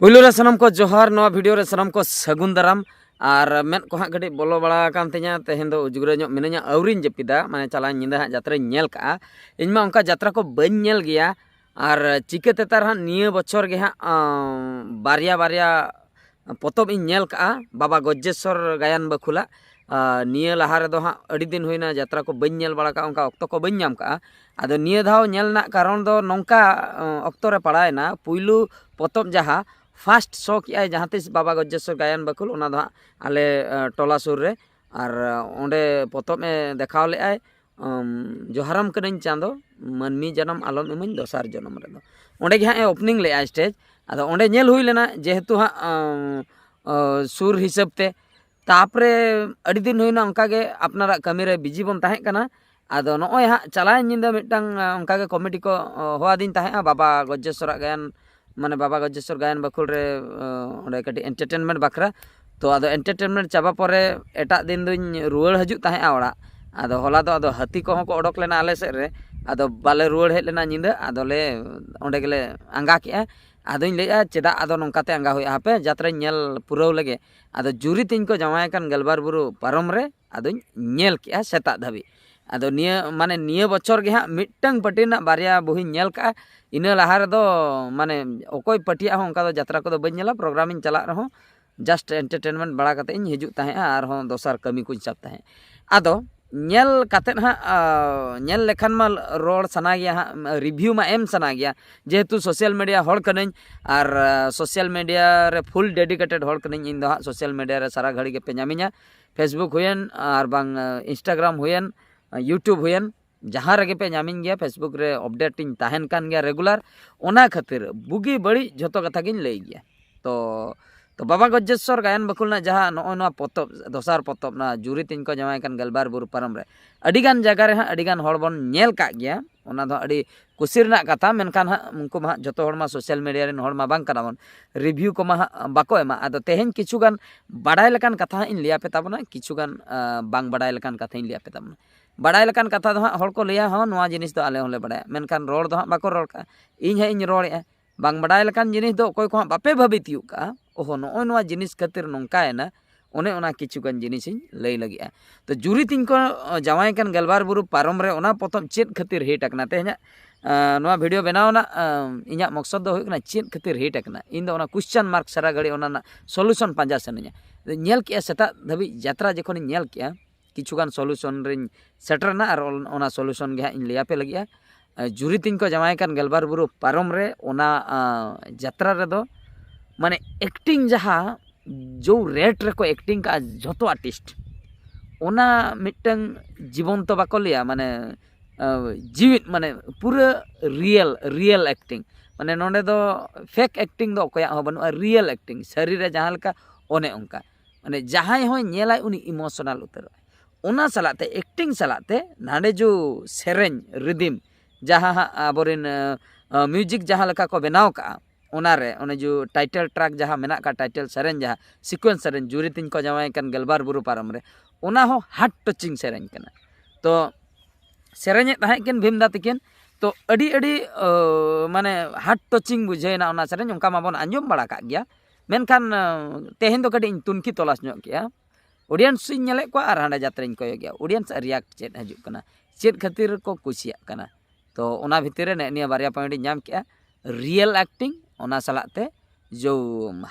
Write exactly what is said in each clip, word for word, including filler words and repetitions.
ᱯᱩᱭᱞᱩ ᱨᱮ ᱥᱟᱱᱟᱢ ᱠᱚ ᱡᱚᱦᱟᱨ, ᱱᱚᱣᱟ ᱵᱷᱤᱰᱤᱭᱳ ᱨᱮ ᱥᱟᱱᱟᱢ ᱠᱚ ᱥᱟᱹᱜᱩᱱ ᱫᱟᱨᱟᱢ᱾ ᱟᱨ ᱢᱮᱫ ᱠᱚ ᱦᱟᱸᱜ ᱠᱟᱹᱴᱤᱡ ᱵᱚᱞᱚ ᱵᱟᱲᱟ ᱟᱠᱟᱱ ᱛᱤᱧᱟ, ᱛᱮᱦᱮᱧ ᱫᱚ ᱩᱡᱽᱜᱨᱟᱹ ᱧᱚᱜ ᱢᱤᱱᱟᱹᱧᱟ, ᱟᱹᱣᱨᱤᱧ ᱡᱟᱹᱯᱤᱫᱟ, ᱢᱟᱱᱮ ᱪᱟᱞᱟᱣᱮᱱ ᱧᱤᱫᱟᱹ ᱦᱟᱸᱜ ᱡᱟᱛᱨᱟᱧ ᱧᱮᱞ ᱠᱟᱜᱼᱟ᱾ ᱤᱧ ᱢᱟ ᱚᱱᱠᱟ ᱡᱟᱛᱨᱟ ᱠᱚ ᱵᱟᱹᱧ ᱧᱮᱞ ᱜᱮᱭᱟ, ᱟᱨ ᱪᱤᱠᱟᱹᱛᱮ ᱛᱟᱨ ᱦᱟᱸᱜ ᱱᱤᱭᱟᱹ ᱵᱚᱪᱷᱚᱨ ᱜᱮ ᱦᱟᱸᱜ ᱟᱸ, ᱵᱟᱨᱭᱟ ᱵᱟᱨᱭᱟ ᱯᱚᱛᱚᱵ ᱤᱧ ᱧᱮᱞ ᱠᱟᱜᱼᱟ ᱵᱟᱵᱟ ᱜᱚᱡᱽᱡᱮᱥᱥᱚᱨ ᱜᱟᱭᱟᱱ ᱵᱟᱹᱠᱷᱩᱞᱟᱜ᱾ ᱟᱸ, ᱱᱤᱭᱟᱹ ᱞᱟᱦᱟ ᱨᱮᱫᱚ ᱦᱟᱸᱜ ᱟᱹᱰᱤ ᱫᱤᱱ ᱦᱩᱭᱱᱟ ᱡᱟᱛᱨᱟ ᱠᱚ ᱵᱟᱹᱧ ᱧᱮᱞ ᱵᱟᱲᱟ ᱠᱟᱜᱼᱟ, ᱚᱱᱠᱟ ᱚᱠᱛᱚ ᱠᱚ ᱵᱟᱹᱧ ᱧᱟᱢ ᱠᱟᱜᱼᱟ᱾ ᱟᱫᱚ ᱱᱤᱭᱟᱹ ᱫᱷᱟᱣ ᱧᱮᱞ ᱨᱮᱱᱟᱜ ᱠᱟᱨᱚᱱ ᱫᱚ ᱱᱚᱝᱠᱟ, ᱟᱸ, ᱚᱠᱛᱚ ᱨᱮ ᱯᱟᱲᱟᱣᱮᱱᱟ, ᱯᱩᱭᱞᱩ ᱯᱚᱛᱚᱵ ᱡᱟᱦᱟᱸ ᱯᱷᱟᱥᱴ ᱥᱳ ᱠᱮᱜᱼᱟᱭ ᱡᱟᱦᱟᱸ ᱛᱤᱥ ᱵᱟᱵᱟ ᱜᱚᱡᱽᱡᱮᱥᱥᱚᱨ ᱜᱟᱭᱟᱱ ᱵᱟᱹᱠᱷᱩᱞ, ᱚᱱᱟ ᱫᱚ ᱦᱟᱸᱜ ᱟᱞᱮ, ᱟᱸ, ᱴᱚᱞᱟ ᱥᱩᱨ ᱨᱮ, ᱟᱨ, ᱟᱸ, ᱚᱸᱰᱮ ᱯᱚᱛᱚᱵ ᱮ ᱫᱮᱠᱷᱟᱣ ᱞᱮᱜᱼᱟᱭ, ᱟᱢ, ᱡᱚᱦᱟᱨᱟᱢ ᱠᱟᱹᱱᱟᱹᱧ ᱪᱟᱸᱫᱚ, ᱢᱟᱹᱱᱢᱤ ᱡᱟᱱᱟᱢ ᱟᱞᱚᱢ ᱤᱢᱟᱹᱧ ᱫᱚᱥᱟᱨ ᱡᱚᱱᱚᱢ ᱨᱮᱫᱚ᱾ ᱚᱸᱰᱮ ᱜᱮ ᱦᱟᱸᱜ ᱮ ᱳᱯᱮᱱᱤᱝ ᱞᱮᱜᱼᱟ ᱥᱴᱮᱡᱽ᱾ ᱟᱫᱚ ᱚᱸᱰᱮ ᱧᱮᱞ ᱦᱩᱭ ᱞᱮᱱᱟ, ᱡᱮᱦᱮᱛᱩ ᱦᱟᱸᱜ, ᱟᱸ, ᱟᱸ, ᱥᱩᱨ ᱦᱤᱥᱟᱹᱵ ᱛᱮ᱾ ᱛᱟᱯᱚᱨᱮ ᱟᱹᱰᱤ ᱫᱤᱱ ᱦᱩᱭᱱᱟ ᱚᱱᱠᱟ ᱜᱮ ᱟᱯᱱᱟᱨᱟᱜ ᱠᱟᱹᱢᱤ ᱨᱮ ᱵᱤᱡᱤ ᱵᱚᱱ ᱛᱟᱦᱮᱸ ᱠᱟᱱᱟ᱾ ᱟᱫᱚ ᱱᱚᱜᱼᱚᱭ ᱦᱟᱸᱜ ᱪᱟᱞᱟᱣᱮᱱ ᱧᱤᱫᱟᱹ ᱢᱤᱫᱴᱟᱝ, ᱟᱸ, ᱚᱱᱠᱟ ᱜᱮ ᱠᱚᱢᱤᱴᱤ ᱠᱚ, ᱟᱸ, ᱦᱚᱦᱚᱣᱟᱫᱤᱧ ᱛᱟᱦᱮᱸᱜᱼᱟ, ᱵᱟᱵᱟ ᱜᱚᱡᱽᱡᱮᱥᱥᱚᱨᱟᱜ ᱜᱟᱭᱟᱱ, ᱢᱟᱱᱮ ᱵᱟᱵᱟ ᱜᱚᱡᱽᱡᱮᱥᱥᱚᱨ ᱜᱟᱭᱟᱱ ᱵᱟᱹᱠᱷᱩᱞ ᱨᱮ, ᱟᱸ, ᱚᱸᱰᱮ ᱠᱟᱹᱴᱤᱡ ᱮᱱᱴᱟᱨᱴᱮᱱᱢᱮᱱᱴ ᱵᱟᱠᱷᱨᱟ᱾ ᱛᱚ ᱟᱫᱚ ᱮᱱᱴᱟᱨᱴᱮᱱᱢᱮᱱᱴ ᱪᱟᱵᱟ ᱯᱚᱨᱮ ᱮᱴᱟᱜ ᱫᱤᱱ ᱫᱚᱧ ᱨᱩᱣᱟᱹᱲ ᱦᱤᱡᱩᱜ ᱛᱟᱦᱮᱸᱜᱼᱟ ᱚᱲᱟᱜ᱾ ᱟᱫᱚ ᱦᱚᱞᱟ ᱫᱚ ᱟᱫᱚ ᱦᱟᱹᱛᱤ ᱠᱚᱦᱚᱸ ᱠᱚ ᱚᱰᱚᱠ ᱞᱮᱱᱟ ᱟᱞᱮ ᱥᱮᱫ ᱨᱮ, ᱟᱫᱚ ᱵᱟᱞᱮ ᱨᱩᱣᱟᱹᱲ ᱦᱮᱡ ᱞᱮᱱᱟ ᱧᱤᱫᱟᱹ, ᱟᱫᱚᱞᱮ ᱚᱸᱰᱮ ᱜᱮᱞᱮ ᱟᱸᱜᱟ ᱠᱮᱜᱼᱟ᱾ ᱟᱫᱚᱧ ᱞᱟᱹᱭᱮᱜᱼᱟ, ᱪᱮᱫᱟᱜ ᱟᱫᱚ ᱱᱚᱝᱠᱟᱛᱮ ᱟᱸᱜᱟ ᱦᱩᱭᱩᱜᱼᱟ, ᱦᱟᱯᱮ ᱡᱟᱛᱨᱟᱧ ᱧᱮᱞ ᱯᱩᱨᱟᱹᱣ ᱞᱮᱜᱮ᱾ ᱟᱫᱚ ᱡᱩᱨᱤ ᱛᱤᱧ ᱠᱚ ᱡᱟᱶᱟᱭ ᱟᱠᱟᱱ ᱜᱮᱞᱵᱟᱨ ᱵᱩᱨᱩ ᱯᱟᱨᱚᱢ ᱨᱮ ᱟᱫᱚᱧ ᱧᱮᱞ ᱠᱮᱜᱼᱟ ᱥᱮᱛᱟᱜ ᱫᱷᱟᱹᱵᱤᱡ᱾ ᱟᱫᱚ ᱱᱤᱭᱟᱹ, ᱢᱟᱱᱮ, ᱱᱤᱭᱟᱹ ᱵᱚᱪᱷᱚᱨ ᱜᱮ ᱦᱟᱸᱜ ᱢᱤᱫᱴᱟᱝ ᱯᱟᱹᱴᱤ ᱨᱮᱱᱟᱜ ᱵᱟᱨᱭᱟ ᱵᱳᱦᱤᱧ ᱧᱮᱞ ᱠᱟᱜᱼᱟ᱾ ᱤᱱᱟᱹ ᱞᱟᱦᱟ ᱨᱮᱫᱚ, ᱢᱟᱱᱮ, ᱚᱠᱚᱭ ᱯᱟᱹᱴᱤᱭᱟᱜ ᱦᱚᱸ ᱚᱱᱠᱟ ᱫᱚ ᱡᱟᱛᱨᱟ ᱠᱚᱫᱚ ᱵᱟᱹᱧ ᱧᱮᱞᱟ, ᱯᱨᱳᱜᱨᱟᱢᱤᱧ ᱪᱟᱞᱟᱜ ᱨᱮᱦᱚᱸ ᱡᱟᱥᱴ ᱮᱱᱴᱟᱨᱴᱮᱱᱢᱮᱱᱴ ᱵᱟᱲᱟ ᱠᱟᱛᱮ ᱤᱧ ᱦᱤᱡᱩᱜ ᱛᱟᱦᱮᱸᱜᱼᱟ, ᱟᱨᱦᱚᱸ ᱫᱚᱥᱟᱨ ᱠᱟᱹᱢᱤ ᱠᱚᱧ ᱥᱟᱵ ᱛᱟᱦᱮᱸᱜ᱾ ᱟᱫᱚ ᱧᱮᱞ ᱠᱟᱛᱮᱫ ᱦᱟᱸᱜ, ᱟ, ᱧᱮᱞ ᱞᱮᱠᱷᱟᱱ ᱢᱟ ᱨᱚᱲ ᱥᱟᱱᱟ ᱜᱮᱭᱟ ᱦᱟᱸᱜ, ᱨᱤᱵᱷᱤᱭᱩ ᱢᱟ ᱮᱢ ᱥᱟᱱᱟ ᱜᱮᱭᱟ, ᱡᱮᱦᱮᱛᱩ ᱥᱳᱥᱟᱞ ᱢᱤᱰᱤᱭᱟ ᱦᱚᱲ ᱠᱟᱹᱱᱟᱹᱧ᱾ ᱟᱨ, ᱟ, ᱥᱳᱥᱟᱞ ᱢᱤᱰᱤᱭᱟ ᱨᱮ ᱯᱷᱩᱞ ᱰᱮᱰᱤᱠᱮᱴᱮᱰ ᱦᱚᱲ ᱠᱟᱹᱱᱟᱹᱧ ᱤᱧ ᱫᱚ ᱦᱟᱸᱜ᱾ ᱥᱳᱥᱟᱞ ᱢᱤᱰᱤᱭᱟ ᱨᱮ ᱥᱟᱨᱟ ᱜᱷᱟᱹᱲᱤ ᱜᱮᱯᱮ ᱧᱟᱢᱤᱧᱟ, ᱯᱷᱮᱥᱵᱩᱠ ᱦᱩᱭᱮᱱ ᱟᱨ ᱵᱟᱝ, ᱟ, ᱤᱱᱥᱴᱟᱜᱨᱟᱢ ᱦᱩᱭᱮᱱ, ᱟ, ᱭᱩᱴᱩᱵᱽ ᱦᱩᱭᱮᱱ, ᱡᱟᱦᱟᱸ ᱨᱮᱜᱮ ᱯᱮ ᱧᱟᱢᱤᱧ ᱜᱮᱭᱟ, ᱯᱷᱮᱥᱵᱩᱠ ᱨᱮ ᱟᱯᱰᱮᱴ ᱤᱧ ᱛᱟᱦᱮᱱ ᱠᱟᱱ ᱜᱮᱭᱟ ᱨᱮᱜᱩᱞᱟᱨ᱾ ᱚᱱᱟ ᱠᱷᱟᱹᱛᱤᱨ ᱵᱩᱜᱤ ᱵᱟᱹᱲᱤᱡ ᱡᱷᱚᱛᱚ ᱠᱟᱛᱷᱟ ᱜᱤᱧ ᱞᱟᱹᱭ ᱜᱮᱭᱟ᱾ ᱛᱚ, ᱛᱚ ᱵᱟᱵᱟ ᱜᱚᱡᱽᱡᱮᱥᱥᱚᱨ ᱜᱟᱭᱟᱱ ᱵᱟᱹᱠᱷᱩᱞ ᱨᱮᱱᱟᱜ ᱡᱟᱦᱟᱸ ᱱᱚᱜᱼᱚᱭ ᱱᱚᱣᱟ ᱯᱚᱛᱚᱵ, ᱫᱚᱥᱟᱨ ᱯᱚᱛᱚᱵ, ᱱᱚᱣᱟ ᱡᱩᱨᱤ ᱛᱤᱧ ᱠᱚ ᱡᱟᱶᱟᱭ ᱠᱟᱱ ᱜᱮᱞᱵᱟᱨ ᱵᱩᱨᱩ ᱯᱟᱨᱚᱢ ᱨᱮ, ᱟᱹᱰᱤᱜᱟᱱ ᱡᱟᱭᱜᱟ ᱨᱮ ᱦᱟᱸᱜ ᱟᱹᱰᱤᱜᱟᱱ ᱦᱚᱲ ᱵᱚᱱ ᱧᱮᱞ ᱠᱟᱜ ᱜᱮᱭᱟ᱾ ᱚᱱᱟ ᱫᱚ ᱟᱹᱰᱤ ᱠᱩᱥᱤ ᱨᱮᱱᱟᱜ ᱠᱟᱛᱷᱟ, ᱢᱮᱱᱠᱷᱟᱱ ᱦᱟᱸᱜ ᱩᱱᱠᱩ ᱢᱟ ᱦᱟᱸᱜ ᱡᱷᱚᱛᱚ ᱦᱚᱲ ᱢᱟ ᱥᱳᱥᱟᱞ ᱢᱤᱰᱤᱭᱟ ᱨᱮᱱ ᱦᱚᱲ ᱢᱟ ᱵᱟᱝ ᱠᱟᱱᱟ ᱵᱚᱱ, ᱨᱤᱵᱷᱤᱭᱩ ᱠᱚᱢᱟ ᱦᱟᱸᱜ ᱵᱟᱠᱚ ᱮᱢᱟ᱾ ᱟᱫᱚ ᱛᱮᱦᱮᱧ ᱠᱤᱪᱷᱩ ᱜᱟᱱ ᱵᱟᱰᱟᱭ ᱞᱮᱠᱟᱱ ᱠᱟᱛᱷᱟ ᱦᱟᱸᱜ ᱤᱧ ᱞᱟᱹᱭ ᱟᱯᱮ ᱛᱟᱵᱚᱱᱟ, ᱠᱤᱪᱷᱩ ᱜᱟᱱ, ᱟ, ᱵᱟᱝ ᱵᱟᱰᱟᱭ ᱞᱮᱠᱟᱱ ᱠᱟᱛᱷᱟᱧ ᱞᱟᱹᱭ ᱟᱯᱮ ᱛᱟᱵᱚᱱᱟ᱾ ᱵᱟᱰᱟᱭ ᱞᱮᱠᱟᱱ ᱠᱟᱛᱷᱟ ᱫᱚ ᱦᱟᱸᱜ ᱦᱚᱲ ᱠᱚ ᱞᱟᱹᱭᱟ, "ᱦᱚᱸ, ᱱᱚᱣᱟ ᱡᱤᱱᱤᱥ ᱫᱚ ᱟᱞᱮ ᱦᱚᱸᱞᱮ ᱵᱟᱰᱟᱭᱟ", ᱢᱮᱱᱠᱷᱟᱱ ᱨᱚᱲ ᱫᱚ ᱦᱟᱸᱜ ᱵᱟᱠᱚ ᱨᱚᱲ ᱠᱟᱜᱼᱟ᱾ ᱤᱧ ᱦᱟᱸᱜ ᱤᱧ ᱨᱚᱲᱮᱜᱼᱟ, ᱵᱟᱝ ᱵᱟᱰᱟᱭ ᱞᱮᱠᱟᱱ ᱡᱤᱱᱤᱥ ᱫᱚ ᱚᱠᱚᱭ ᱠᱚᱦᱟᱸᱜ ᱵᱟᱯᱮ ᱵᱷᱟᱹᱵᱤ ᱛᱤᱭᱳᱜ ᱠᱟᱜᱼᱟ, ᱳᱦᱳ, ᱱᱚᱜᱼᱚᱭ ᱱᱚᱣᱟ ᱡᱤᱱᱤᱥ ᱠᱷᱟᱹᱛᱤᱨ ᱱᱚᱝᱠᱟᱭᱮᱱᱟ, ᱚᱱᱮ ᱚᱱᱟ ᱠᱤᱪᱷᱩ ᱜᱟᱱ ᱡᱤᱱᱤᱥᱤᱧ ᱞᱟᱹᱭ ᱞᱟᱹᱜᱤᱫᱼᱟ᱾ ᱛᱚ ᱡᱩᱨᱤ ᱛᱤᱧ ᱠᱚ ᱡᱟᱶᱟᱭ ᱠᱟᱱ ᱜᱮᱞᱵᱟᱨ ᱵᱩᱨᱩ ᱯᱟᱨᱚᱢ ᱨᱮ ᱚᱱᱟ ᱯᱚᱛᱚᱵ ᱪᱮᱫ ᱠᱷᱟᱹᱛᱤᱨ ᱦᱤᱴ ᱟᱠᱟᱱᱟ? ᱛᱮᱦᱮᱧᱟᱜ ᱱᱚᱣᱟ ᱵᱷᱤᱰᱤᱭᱳ ᱵᱮᱱᱟᱣ ᱨᱮᱱᱟᱜ ᱤᱧᱟᱹᱜ ᱢᱚᱠᱥᱚᱫ ᱫᱚ ᱦᱩᱭᱩᱜ ᱠᱟᱱᱟ ᱪᱮᱫ ᱠᱷᱟᱹᱛᱤᱨ ᱦᱤᱴ ᱟᱠᱟᱱᱟ᱾ ᱤᱧ ᱫᱚ ᱚᱱᱟ ᱠᱩᱥᱪᱟᱱ ᱢᱟᱨᱠ ᱥᱟᱨᱟ ᱜᱷᱟᱹᱲᱤᱡ ᱚᱱᱟ ᱨᱮᱱᱟᱜ ᱥᱚᱞᱩᱥᱚᱱ ᱯᱟᱸᱡᱟ ᱥᱟᱱᱟᱧᱟ᱾ ᱧᱮᱞ ᱠᱮᱜᱼᱟ, ᱥᱮᱛᱟᱜ ᱫᱷᱟᱹᱵᱤᱡ ᱡᱟᱛᱨᱟ ᱡᱚᱠᱷᱚᱱᱤᱧ ᱧᱮᱞ ᱠᱮᱜᱼᱟ, ᱠᱤᱪᱷᱩᱜᱟᱱ ᱥᱚᱞᱩᱥᱚᱱ ᱨᱤᱧ ᱥᱮᱴᱮᱨ ᱮᱱᱟ ᱟᱨ ᱚᱱᱟ ᱥᱚᱞᱩᱥᱚᱱ ᱜᱮ ᱦᱟᱸᱜ ᱤᱧ ᱞᱟᱹᱭ ᱟᱯᱮ ᱞᱟᱹᱜᱤᱫᱼᱟ᱾ ᱡᱩᱨᱤ ᱛᱤᱧ ᱠᱚ ᱡᱟᱶᱟᱭ ᱠᱟᱱ ᱜᱮᱞᱵᱟᱨ ᱵᱩᱨᱩ ᱯᱟᱨᱚᱢ ᱨᱮ ᱚᱱᱟ ᱡᱟᱛᱨᱟ ᱨᱮᱫᱚ ᱢᱟᱱᱮ ᱮᱠᱴᱤᱝ ᱡᱟᱦᱟᱸ ᱡᱳ ᱨᱮᱴ ᱨᱮᱠᱚ ᱮᱠᱴᱤᱝ ᱠᱟᱜᱼᱟ ᱡᱷᱚᱛᱚ ᱟᱨᱴᱤᱥᱴ, ᱚᱱᱟ ᱢᱤᱫᱴᱟᱝ ᱡᱤᱵᱚᱱᱛᱚ ᱵᱟᱠᱚ ᱞᱟᱹᱭᱟ, ᱢᱟᱱᱮ ᱡᱤᱣᱤᱫ, ᱢᱟᱱᱮ ᱯᱩᱨᱟᱹ ᱨᱤᱭᱮᱞ, ᱨᱤᱭᱮᱞ ᱮᱠᱴᱤᱝ᱾ ᱢᱟᱱᱮ ᱱᱚᱰᱮ ᱫᱚ ᱯᱷᱮᱠ ᱮᱠᱴᱤᱝ ᱫᱚ ᱚᱠᱚᱭᱟᱜ ᱦᱚᱸ ᱵᱟᱹᱱᱩᱜᱼᱟ, ᱨᱤᱭᱮᱞ ᱮᱠᱴᱤᱝ, ᱥᱟᱹᱨᱤ ᱨᱮ ᱡᱟᱦᱟᱸ ᱞᱮᱠᱟ ᱚᱱᱮ ᱚᱱᱠᱟ᱾ ᱢᱟᱱᱮ ᱡᱟᱦᱟᱸᱭ ᱦᱚᱸᱭ ᱧᱮᱞᱟᱭ ᱩᱱᱤ ᱤᱢᱳᱥᱚᱱᱟᱞ ᱩᱛᱟᱹᱨᱚᱜᱼᱟᱭ᱾ ᱚᱱᱟ ᱥᱟᱞᱟᱜ ᱛᱮ ᱮᱠᱴᱤᱝ ᱥᱟᱞᱟᱜ ᱛᱮ ᱱᱟᱰᱮ ᱡᱳ ᱥᱮᱨᱮᱧ ᱨᱤᱫᱤᱢ ᱡᱟᱦᱟᱸ ᱦᱟᱸᱜ ᱟᱵᱚᱨᱮᱱ ᱢᱤᱣᱡᱤᱠ ᱡᱟᱦᱟᱸ ᱞᱮᱠᱟ ᱠᱚ ᱵᱮᱱᱟᱣ ᱠᱟᱜᱼᱟ, ᱚᱱᱟᱨᱮ ᱚᱱᱮ ᱡᱳ ᱴᱟᱭᱴᱮᱞ ᱴᱨᱟᱠ ᱡᱟᱦᱟᱸ ᱢᱮᱱᱟᱜ ᱠᱟᱜᱼᱟ, ᱴᱟᱭᱴᱮᱞ ᱥᱮᱨᱮᱧ ᱡᱟᱦᱟᱸ ᱥᱤᱠᱩᱭᱮᱱᱥ ᱥᱮᱨᱮᱧ ᱡᱩᱨᱤ ᱛᱤᱧ ᱠᱚ ᱡᱟᱶᱟᱭ ᱠᱟᱱ ᱜᱮᱞᱵᱟᱨ ᱵᱩᱨᱩ ᱯᱟᱨᱚᱢ ᱨᱮ, ᱚᱱᱟ ᱦᱚᱸ ᱦᱟᱨᱴ ᱴᱟᱪᱤᱝ ᱥᱮᱨᱮᱧ ᱠᱟᱱᱟ᱾ ᱛᱚ ᱥᱮᱨᱮᱧᱮᱫ ᱛᱟᱦᱮᱸᱫ ᱠᱤᱱ ᱵᱷᱤᱢᱫᱟ ᱛᱤᱠᱤᱱ, ᱛᱚ ᱟᱹᱰᱤ ᱟᱹᱰᱤ ᱢᱟᱱᱮ ᱦᱟᱨᱴ ᱴᱟᱪᱤᱝ ᱵᱩᱡᱷᱟᱹᱣ ᱮᱱᱟ ᱚᱱᱟ ᱥᱮᱨᱮᱧ᱾ ᱚᱱᱠᱟ ᱢᱟᱵᱚᱱ ᱟᱸᱡᱚᱢ ᱵᱟᱲᱟ ᱠᱟᱜ ᱜᱮᱭᱟ, ᱢᱮᱱᱠᱷᱟᱱ ᱛᱮᱦᱮᱧ ᱫᱚ ᱠᱟᱹᱴᱤᱡ ᱤᱧ ᱛᱩᱱᱠᱷᱤ ᱛᱚᱞᱟᱥ ᱧᱚᱜ ᱠᱮᱜᱼᱟ᱾ ᱚᱰᱤᱭᱮᱱᱥ ᱤᱧ ᱧᱮᱞᱮᱫ ᱠᱚᱣᱟ ᱟᱨ ᱦᱟᱸᱰᱮ ᱡᱟᱛᱨᱟᱧ ᱠᱚᱭᱚᱜ ᱜᱮᱭᱟ, ᱚᱰᱤᱭᱮᱱᱥ ᱟᱜ ᱨᱤᱭᱟᱠᱴ ᱪᱮᱫ ᱦᱤᱡᱩᱜ ᱠᱟᱱᱟ, ᱪᱮᱫ ᱠᱷᱟᱹᱛᱤᱨ ᱠᱚ ᱠᱩᱥᱤᱭᱟᱜ ᱠᱟᱱᱟ᱾ ᱛᱚ ᱚᱱᱟ ᱵᱷᱤᱛᱤᱨ ᱨᱮ ᱱᱮᱜᱼᱮ ᱱᱤᱭᱟᱹ ᱵᱟᱨᱭᱟ ᱯᱚᱭᱮᱱᱴ ᱤᱧ ᱧᱟᱢ ᱠᱮᱜᱼᱟ, ᱨᱤᱭᱮᱞ ᱮᱠᱴᱤᱝ ᱚᱱᱟ ᱥᱟᱞᱟᱜ ᱛᱮ ᱡᱳ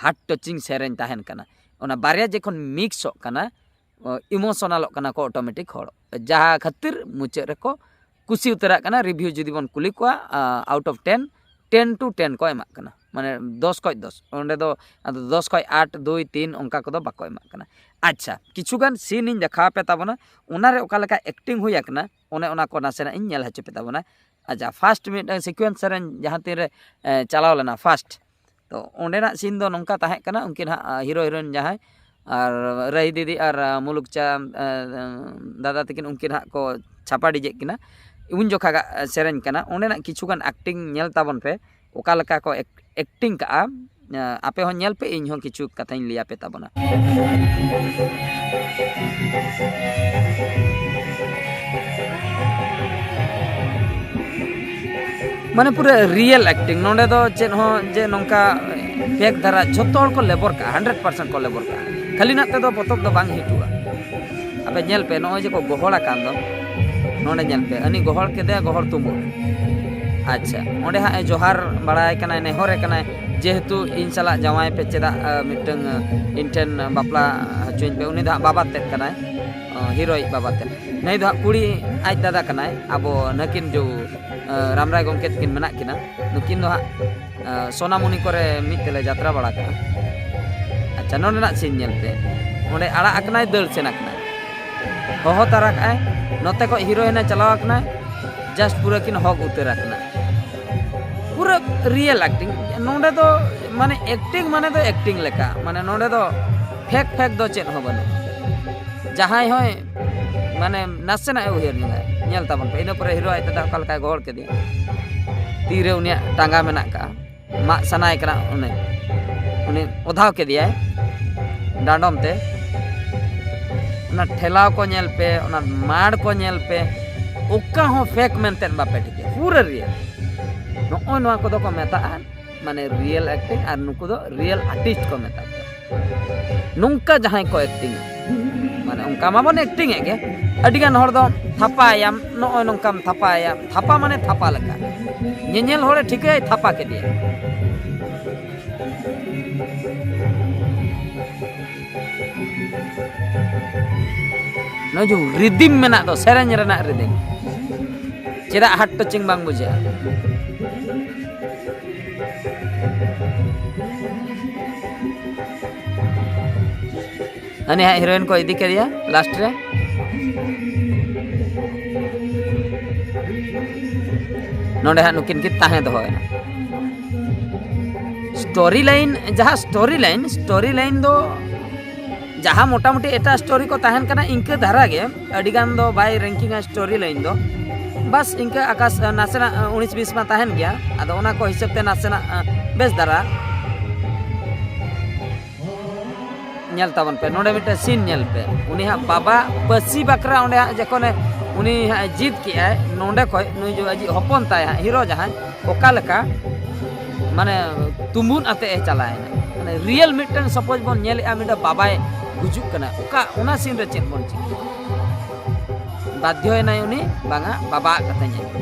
ᱦᱟᱨᱴ ᱴᱟᱪᱤᱝ ᱥᱮᱨᱮᱧ ᱛᱟᱦᱮᱱ ᱠᱟᱱᱟ, ᱚᱱᱟ ᱵᱟᱨᱭᱟ ᱡᱚᱠᱷᱚᱱ ᱢᱤᱠᱥᱚᱜ ᱠᱟᱱᱟ, ᱤᱢᱳᱥᱚᱱᱟᱞᱚᱜ ᱠᱟᱱᱟ ᱠᱚ ᱚᱴᱳᱢᱮᱴᱤᱠ ᱦᱚᱲ, ᱡᱟᱦᱟᱸ ᱠᱷᱟᱹᱛᱤᱨ ᱢᱩᱪᱟᱹᱫ ᱨᱮᱠᱚ ᱠᱩᱥᱤ ᱩᱛᱟᱹᱨᱟᱜ ᱠᱟᱱᱟ᱾ ᱨᱤᱵᱷᱤᱭᱩ ᱡᱩᱫᱤ ᱵᱚᱱ ᱠᱩᱞᱤ ᱠᱚᱣᱟ, out of ten, ten to ten ᱠᱚ ᱮᱢᱟᱜ ᱠᱟᱱᱟ, ᱢᱟᱱᱮ ᱫᱚᱥ ᱠᱷᱚᱡ ᱫᱚᱥ᱾ ᱚᱸᱰᱮ ᱫᱚ ᱟᱫᱚ ᱫᱚᱥ ᱠᱷᱚᱡ ᱟᱴ, ᱫᱩᱭ, ᱛᱤᱱ ᱚᱱᱠᱟ ᱠᱚᱫᱚ ᱵᱟᱠᱚ ᱮᱢᱟᱜ ᱠᱟᱱᱟ᱾ ᱟᱪᱪᱷᱟ, ᱠᱤᱪᱷᱩ ᱜᱟᱱ ᱥᱤᱱ ᱤᱧ ᱫᱮᱠᱷᱟᱣ ᱟᱯᱮ ᱛᱟᱵᱚᱱᱟ, ᱚᱱᱟᱨᱮ ᱚᱠᱟ ᱞᱮᱠᱟ ᱮᱠᱴᱤᱝ ᱦᱩᱭ ᱟᱠᱟᱱᱟ, ᱚᱱᱮ ᱚᱱᱟ ᱠᱚ ᱱᱟᱥᱮᱱᱟᱜ ᱤᱧ ᱧᱮᱞ ᱦᱚᱪᱚ ᱯᱮ ᱛᱟᱵᱚᱱᱟ᱾ ᱟᱪᱪᱷᱟ, ᱯᱷᱟᱥᱴ ᱢᱤᱫᱴᱟᱝ ᱥᱤᱠᱩᱭᱮᱱᱥ ᱥᱮᱨᱮᱧ ᱡᱟᱦᱟᱸ ᱛᱤᱱᱨᱮ ᱪᱟᱞᱟᱣ ᱞᱮᱱᱟ ᱯᱷᱟᱥᱴ, ᱛᱚ ᱚᱸᱰᱮᱱᱟᱜ ᱥᱤᱱ ᱫᱚ ᱱᱚᱝᱠᱟ ᱛᱟᱦᱮᱸ ᱠᱟᱱᱟ, ᱩᱱᱠᱤᱱ ᱦᱟᱸᱜ ᱦᱤᱨᱳ ᱦᱤᱨᱳᱭᱤᱱ ᱡᱟᱦᱟᱸᱭ ᱟᱨ ᱨᱟᱹᱦᱤ ᱫᱤᱫᱤ ᱟᱨ ᱢᱩᱞᱩᱠ ᱪᱟ ᱫᱟᱫᱟ ᱛᱟᱹᱠᱤᱱ, ᱩᱱᱠᱤᱱ ᱦᱟᱸᱜ ᱠᱚ ᱪᱷᱟᱯᱟ ᱰᱤᱡᱮᱜ ᱠᱤᱱᱟ, ᱩᱱ ᱡᱚᱠᱷᱟᱜᱟᱜ ᱥᱮᱨᱮᱧ ᱠᱟᱱᱟ᱾ ᱚᱸᱰᱮᱱᱟᱜ ᱠᱤᱪᱷᱩᱜᱟᱱ ᱮᱠᱴᱤᱝ ᱧᱮᱞ ᱛᱟᱵᱚᱱ ᱯᱮ, ᱚᱠᱟ ᱞᱮᱠᱟ ᱠᱚ ᱮᱠᱴᱤᱝ ᱠᱟᱜᱼᱟ᱾ ᱟᱯᱮ ᱦᱚᱸ ᱧᱮᱞ ᱯᱮ, ᱤᱧ ᱦᱚᱸ ᱠᱤᱪᱷᱩ ᱠᱟᱛᱷᱟᱧ ᱞᱟᱹᱭ ᱟᱯᱮ ᱛᱟᱵᱚᱱᱟ᱾ ᱢᱟᱱᱮ ᱯᱩᱨᱟᱹ ᱨᱤᱭᱮᱞ ᱮᱠᱴᱤᱝ᱾ ᱱᱚᱰᱮ ᱫᱚ ᱪᱮᱫ ᱦᱚᱸ ᱡᱮ ᱱᱚᱝᱠᱟ ᱯᱷᱮᱠ ᱫᱷᱟᱨᱟ, ᱡᱷᱚᱛᱚ ᱦᱚᱲ ᱠᱚ ᱞᱮᱵᱚᱨ ᱠᱟᱜᱼᱟ, ᱦᱟᱱᱰᱨᱮᱰ ᱯᱟᱨᱥᱮᱱᱴ ᱠᱚ ᱞᱮᱵᱚᱨ ᱠᱟᱜᱼᱟ᱾ ᱠᱷᱟᱹᱞᱤᱱᱟᱜ ᱛᱮᱫᱚ ᱯᱚᱛᱚᱵ ᱫᱚ ᱵᱟᱝ ᱦᱤᱴᱩᱜᱼᱟ᱾ ᱟᱯᱮ ᱧᱮᱞ ᱯᱮ, ᱱᱚᱜᱼᱚᱭ ᱡᱮ ᱠᱚ ᱜᱚᱦᱚᱲ ᱟᱠᱟᱱ ᱫᱚ, ᱱᱚᱰᱮ ᱧᱮᱞ ᱯᱮ, ᱩᱱᱤ ᱜᱚᱦᱚᱲ ᱠᱮᱫᱮᱭᱟ, ᱜᱚᱦᱚᱲ ᱛᱩᱢᱵᱩᱫ᱾ ᱟᱪᱪᱷᱟ, ᱚᱸᱰᱮ ᱦᱟᱸᱜ ᱮ ᱡᱚᱦᱟᱨ ᱵᱟᱲᱟᱭ ᱠᱟᱱᱟᱭ, ᱱᱮᱦᱚᱨᱮ ᱠᱟᱱᱟᱭ, ᱡᱮᱦᱮᱛᱩ ᱤᱧ ᱥᱟᱞᱟᱜ ᱡᱟᱶᱟᱭ ᱯᱮ ᱪᱮᱫᱟᱜ, ᱟ, ᱢᱤᱫᱴᱟᱝ, ᱟ, ᱤᱧ ᱴᱷᱮᱱ ᱵᱟᱯᱞᱟ ᱦᱚᱪᱚᱧ ᱯᱮ᱾ ᱩᱱᱤ ᱫᱚ ᱦᱟᱸᱜ ᱵᱟᱵᱟ ᱛᱮᱫ ᱠᱟᱱᱟᱭ, ᱟ, ᱦᱤᱨᱳᱭᱤᱡ ᱵᱟᱵᱟ ᱛᱮᱫ᱾ ᱱᱩᱭ ᱫᱚ ᱦᱟᱸᱜ ᱠᱩᱲᱤ ᱟᱡ ᱫᱟᱫᱟ ᱠᱟᱱᱟᱭ, ᱟᱵᱚ ᱱᱟᱹᱠᱤᱱ ᱡᱚ, ᱟ, ᱨᱟᱢᱨᱟᱭ ᱜᱚᱢᱠᱮ ᱛᱟᱹᱠᱤᱱ ᱢᱮᱱᱟᱜ ᱠᱤᱱᱟ, ᱱᱩᱠᱤᱱ ᱫᱚ ᱦᱟᱸᱜ ᱟ, ᱥᱳᱱᱟᱢᱩᱱᱤ ᱠᱚᱨᱮ ᱢᱤᱫ ᱛᱮᱞᱮ ᱡᱟᱛᱨᱟ ᱵᱟᱲᱟ ᱠᱟᱜᱼᱟ᱾ ᱟᱪᱪᱷᱟ, ᱱᱚᱰᱮᱱᱟᱜ ᱥᱤᱱ ᱧᱮᱞ ᱯᱮ, ᱚᱸᱰᱮ ᱟᱲᱟᱜ ᱟᱠᱟᱱᱟᱭ, ᱫᱟᱹᱲ ᱥᱮᱱ ᱟᱠᱟᱱᱟᱭ, ᱦᱚᱦᱚ ᱛᱟᱨᱟ ᱠᱟᱜᱼᱟᱭ, ᱱᱚᱛᱮ ᱠᱷᱚᱡ ᱦᱤᱨᱳᱭᱤᱱᱮ ᱪᱟᱞᱟᱣ ᱟᱠᱟᱱᱟᱭ, ᱡᱟᱥᱴ ᱯᱩᱨᱟᱹ ᱠᱤᱱ ᱦᱚᱜ ᱩᱛᱟᱹᱨ ᱟᱠᱟᱱᱟ᱾ ᱯᱩᱨᱟᱹ ᱨᱤᱭᱮᱞ ᱮᱠᱴᱤᱝ᱾ ᱱᱚᱰᱮ ᱫᱚ ᱢᱟᱱᱮ ᱮᱠᱴᱤᱝ ᱢᱟᱱᱮ ᱫᱚ ᱮᱠᱴᱤᱝ ᱞᱮᱠᱟ, ᱢᱟᱱᱮ ᱱᱚᱰᱮ ᱫᱚ ᱯᱷᱮᱠ ᱯᱷᱮᱠ ᱫᱚ ᱪᱮᱫ ᱦᱚᱸ ᱵᱟᱹᱱᱩᱜᱼᱟ᱾ ᱡᱟᱦᱟᱸᱭ ᱦᱚᱸᱭ ᱢᱟᱱᱮ ᱱᱟᱥᱮᱱᱟᱜ ᱮ ᱩᱭᱦᱟᱹᱨ ᱧᱚᱜᱟ, ᱧᱮᱞ ᱛᱟᱵᱚᱱ ᱯᱮ, ᱤᱱᱟᱹ ᱯᱚᱨᱮ ᱦᱤᱨᱳ ᱟᱡ ᱫᱟᱫᱟ ᱚᱠᱟ ᱞᱮᱠᱟᱭ ᱜᱚᱦᱚᱲ ᱠᱮᱫᱮᱭᱟ, ᱛᱤᱨᱮ ᱩᱱᱤᱭᱟᱜ ᱴᱟᱸᱜᱟ ᱢᱮᱱᱟᱜ ᱠᱟᱜᱼᱟ, ᱢᱟᱜ ᱥᱟᱱᱟᱭᱮ ᱠᱟᱱᱟ, ᱩᱱᱤ ᱩᱱᱤ ᱚᱫᱷᱟᱣ ᱠᱮᱫᱮᱭᱟᱭ ᱰᱟᱸᱰᱚᱢ ᱛᱮ᱾ ᱚᱱᱟ ᱴᱷᱮᱞᱟᱣ ᱠᱚ ᱧᱮᱞ ᱯᱮ, ᱚᱱᱟ ᱢᱟᱲ ᱠᱚ ᱧᱮᱞ ᱯᱮ, ᱚᱠᱟ ᱦᱚᱸ ᱯᱷᱮᱠ ᱢᱮᱱᱛᱮ ᱵᱟᱯᱮ ᱴᱷᱤᱠᱟᱹᱭᱟ, ᱯᱩᱨᱟᱹ ᱨᱤᱭᱮᱞ᱾ ᱱᱚᱜᱼᱚᱭ ᱱᱚᱣᱟ ᱠᱚᱫᱚ ᱠᱚ ᱢᱮᱛᱟᱜᱼᱟ ᱢᱟᱱᱮ ᱨᱤᱭᱮᱞ ᱮᱠᱴᱤᱝ, ᱟᱨ ᱱᱩᱠᱩ ᱫᱚ ᱨᱤᱭᱮᱞ ᱟᱨᱴᱤᱥᱴ ᱠᱚ ᱢᱮᱛᱟ ᱠᱚᱣᱟ᱾ ᱱᱚᱝᱠᱟ ᱡᱟᱦᱟᱸᱭ ᱠᱚ ᱮᱠᱴᱤᱝᱟ, ᱢᱟᱱᱮ ᱚᱱᱠᱟ ᱢᱟᱵᱚᱱ ᱮᱠᱴᱤᱝ ᱮᱫ ᱜᱮ, ᱟᱹᱰᱤᱜᱟᱱ ᱦᱚᱲ ᱫᱚ ᱛᱷᱟᱯᱟᱭᱟᱢ, ᱱᱚᱜᱼᱚᱭ ᱱᱚᱝᱠᱟᱢ ᱛᱷᱟᱯᱟᱭᱟ, ᱛᱷᱟᱯᱟ ᱢᱟᱱᱮ ᱛᱷᱟᱯᱟ ᱞᱮᱠᱟ, ᱧᱮᱧᱮᱞ ᱦᱚᱲᱮ ᱴᱷᱤᱠᱟᱹᱭᱟᱭ ᱛᱷᱟᱯᱟ ᱠᱮᱫᱮᱭᱟ᱾ ᱱᱚᱜᱼᱚᱭ ᱡᱮ ᱨᱤᱫᱤᱢ ᱢᱮᱱᱟᱜ ᱫᱚ, ᱥᱮᱨᱮᱧ ᱨᱮᱱᱟᱜ ᱨᱤᱫᱤᱢ, ᱪᱮᱫᱟᱜ ᱦᱟᱨᱴ ᱴᱟᱪᱤᱝ ᱵᱟᱝ ᱵᱩᱡᱷᱟᱹᱜᱼᱟ? ᱦᱟᱹᱱᱤ ᱦᱟᱸᱜ ᱦᱤᱨᱳᱭᱤᱱ ᱠᱚ ᱤᱫᱤ ᱠᱮᱫᱮᱭᱟ ᱞᱟᱥᱴ ᱨᱮ᱾ ᱱᱚᱰᱮ ᱦᱟᱸᱜ ᱱᱩᱠᱤᱱ ᱠᱤᱱ ᱛᱟᱦᱮᱸ ᱫᱚᱦᱚᱭᱮᱱᱟ᱾ ᱥᱴᱳᱨᱤ ᱞᱟᱭᱤᱱ, ᱡᱟᱦᱟᱸ ᱥᱴᱳᱨᱤ ᱞᱟᱭᱤᱱ, ᱥᱴᱳᱨᱤ ᱞᱟᱭᱤᱱ ᱫᱚ ᱡᱟᱦᱟᱸ ᱢᱚᱴᱟᱢᱩᱴᱤ ᱮᱴᱟᱜ ᱥᱴᱳᱨᱤ ᱠᱚ ᱛᱟᱦᱮᱱ ᱠᱟᱱᱟ, ᱤᱱᱠᱟᱹ ᱫᱷᱟᱨᱟ ᱜᱮ, ᱟᱹᱰᱤ ᱜᱟᱱ ᱫᱚ ᱵᱟᱭ ᱨᱮᱝᱠᱤᱝᱟ ᱥᱴᱳᱨᱤ ᱞᱟᱭᱤᱱ ᱫᱚ᱾ ᱵᱟᱥ ᱤᱱᱠᱟᱹ ᱟᱠᱟᱥ, ᱱᱟᱥᱮᱱᱟᱜ ᱩᱱᱤᱥ ᱵᱤᱥ ᱢᱟ ᱛᱟᱦᱮᱱ ᱜᱮᱭᱟ, ᱟᱫᱚ ᱚᱱᱟ ᱠᱚ ᱦᱤᱥᱟᱹᱵ ᱛᱮ ᱱᱟᱥᱮᱱᱟᱜ ᱵᱮᱥ ᱫᱷᱟᱨᱟ ᱧᱮᱞ ᱛᱟᱵᱚᱱ ᱯᱮ᱾ ᱱᱚᱰᱮ ᱢᱤᱫᱴᱮᱱ ᱥᱤᱱ ᱧᱮᱞ ᱯᱮ, ᱩᱱᱤ ᱦᱟᱸᱜ ᱵᱟᱵᱟ ᱯᱟᱹᱥᱤ ᱵᱟᱠᱷᱨᱟ ᱚᱸᱰᱮ ᱦᱟᱸᱜ ᱡᱚᱠᱷᱚᱱᱮ ᱩᱱᱤ ᱦᱟᱸᱜ ᱮ ᱡᱤᱫ ᱠᱮᱜᱼᱟᱭ, ᱱᱚᱰᱮ ᱠᱷᱚᱡ ᱱᱩᱭ ᱡᱚ ᱟᱡᱤᱡ ᱦᱚᱯᱚᱱ ᱛᱟᱭ ᱦᱟᱸᱜ ᱦᱤᱨᱳ ᱡᱟᱦᱟᱸᱭ, ᱚᱠᱟ ᱞᱮᱠᱟ ᱢᱟᱱᱮ ᱛᱩᱢᱵᱩᱫ ᱟᱛᱮ ᱮ ᱪᱟᱞᱟᱣᱮᱱᱟ᱾ ᱢᱟᱱᱮ ᱨᱤᱭᱮᱞ ᱢᱤᱫᱴᱟᱝ ᱥᱟᱯᱳᱡᱽ ᱵᱚᱱ ᱧᱮᱞᱮᱜᱼᱟ, ᱢᱤᱫᱴᱟᱝ ᱵᱟᱵᱟᱭ ᱜᱩᱡᱩᱜ ᱠᱟᱱᱟ, ᱚᱠᱟ ᱚᱱᱟ ᱥᱤᱱ ᱨᱮ ᱪᱮᱫ ᱵᱚᱱ ᱪᱤᱠᱟᱹᱭᱟ? ᱵᱟᱫᱽᱫᱷᱚᱭᱮᱱᱟᱭ ᱩᱱᱤ, ᱵᱟᱝᱟ ᱵᱟᱵᱟᱣᱟᱜ ᱠᱟᱛᱷᱟᱧ ᱟᱸᱡᱚᱢᱟ᱾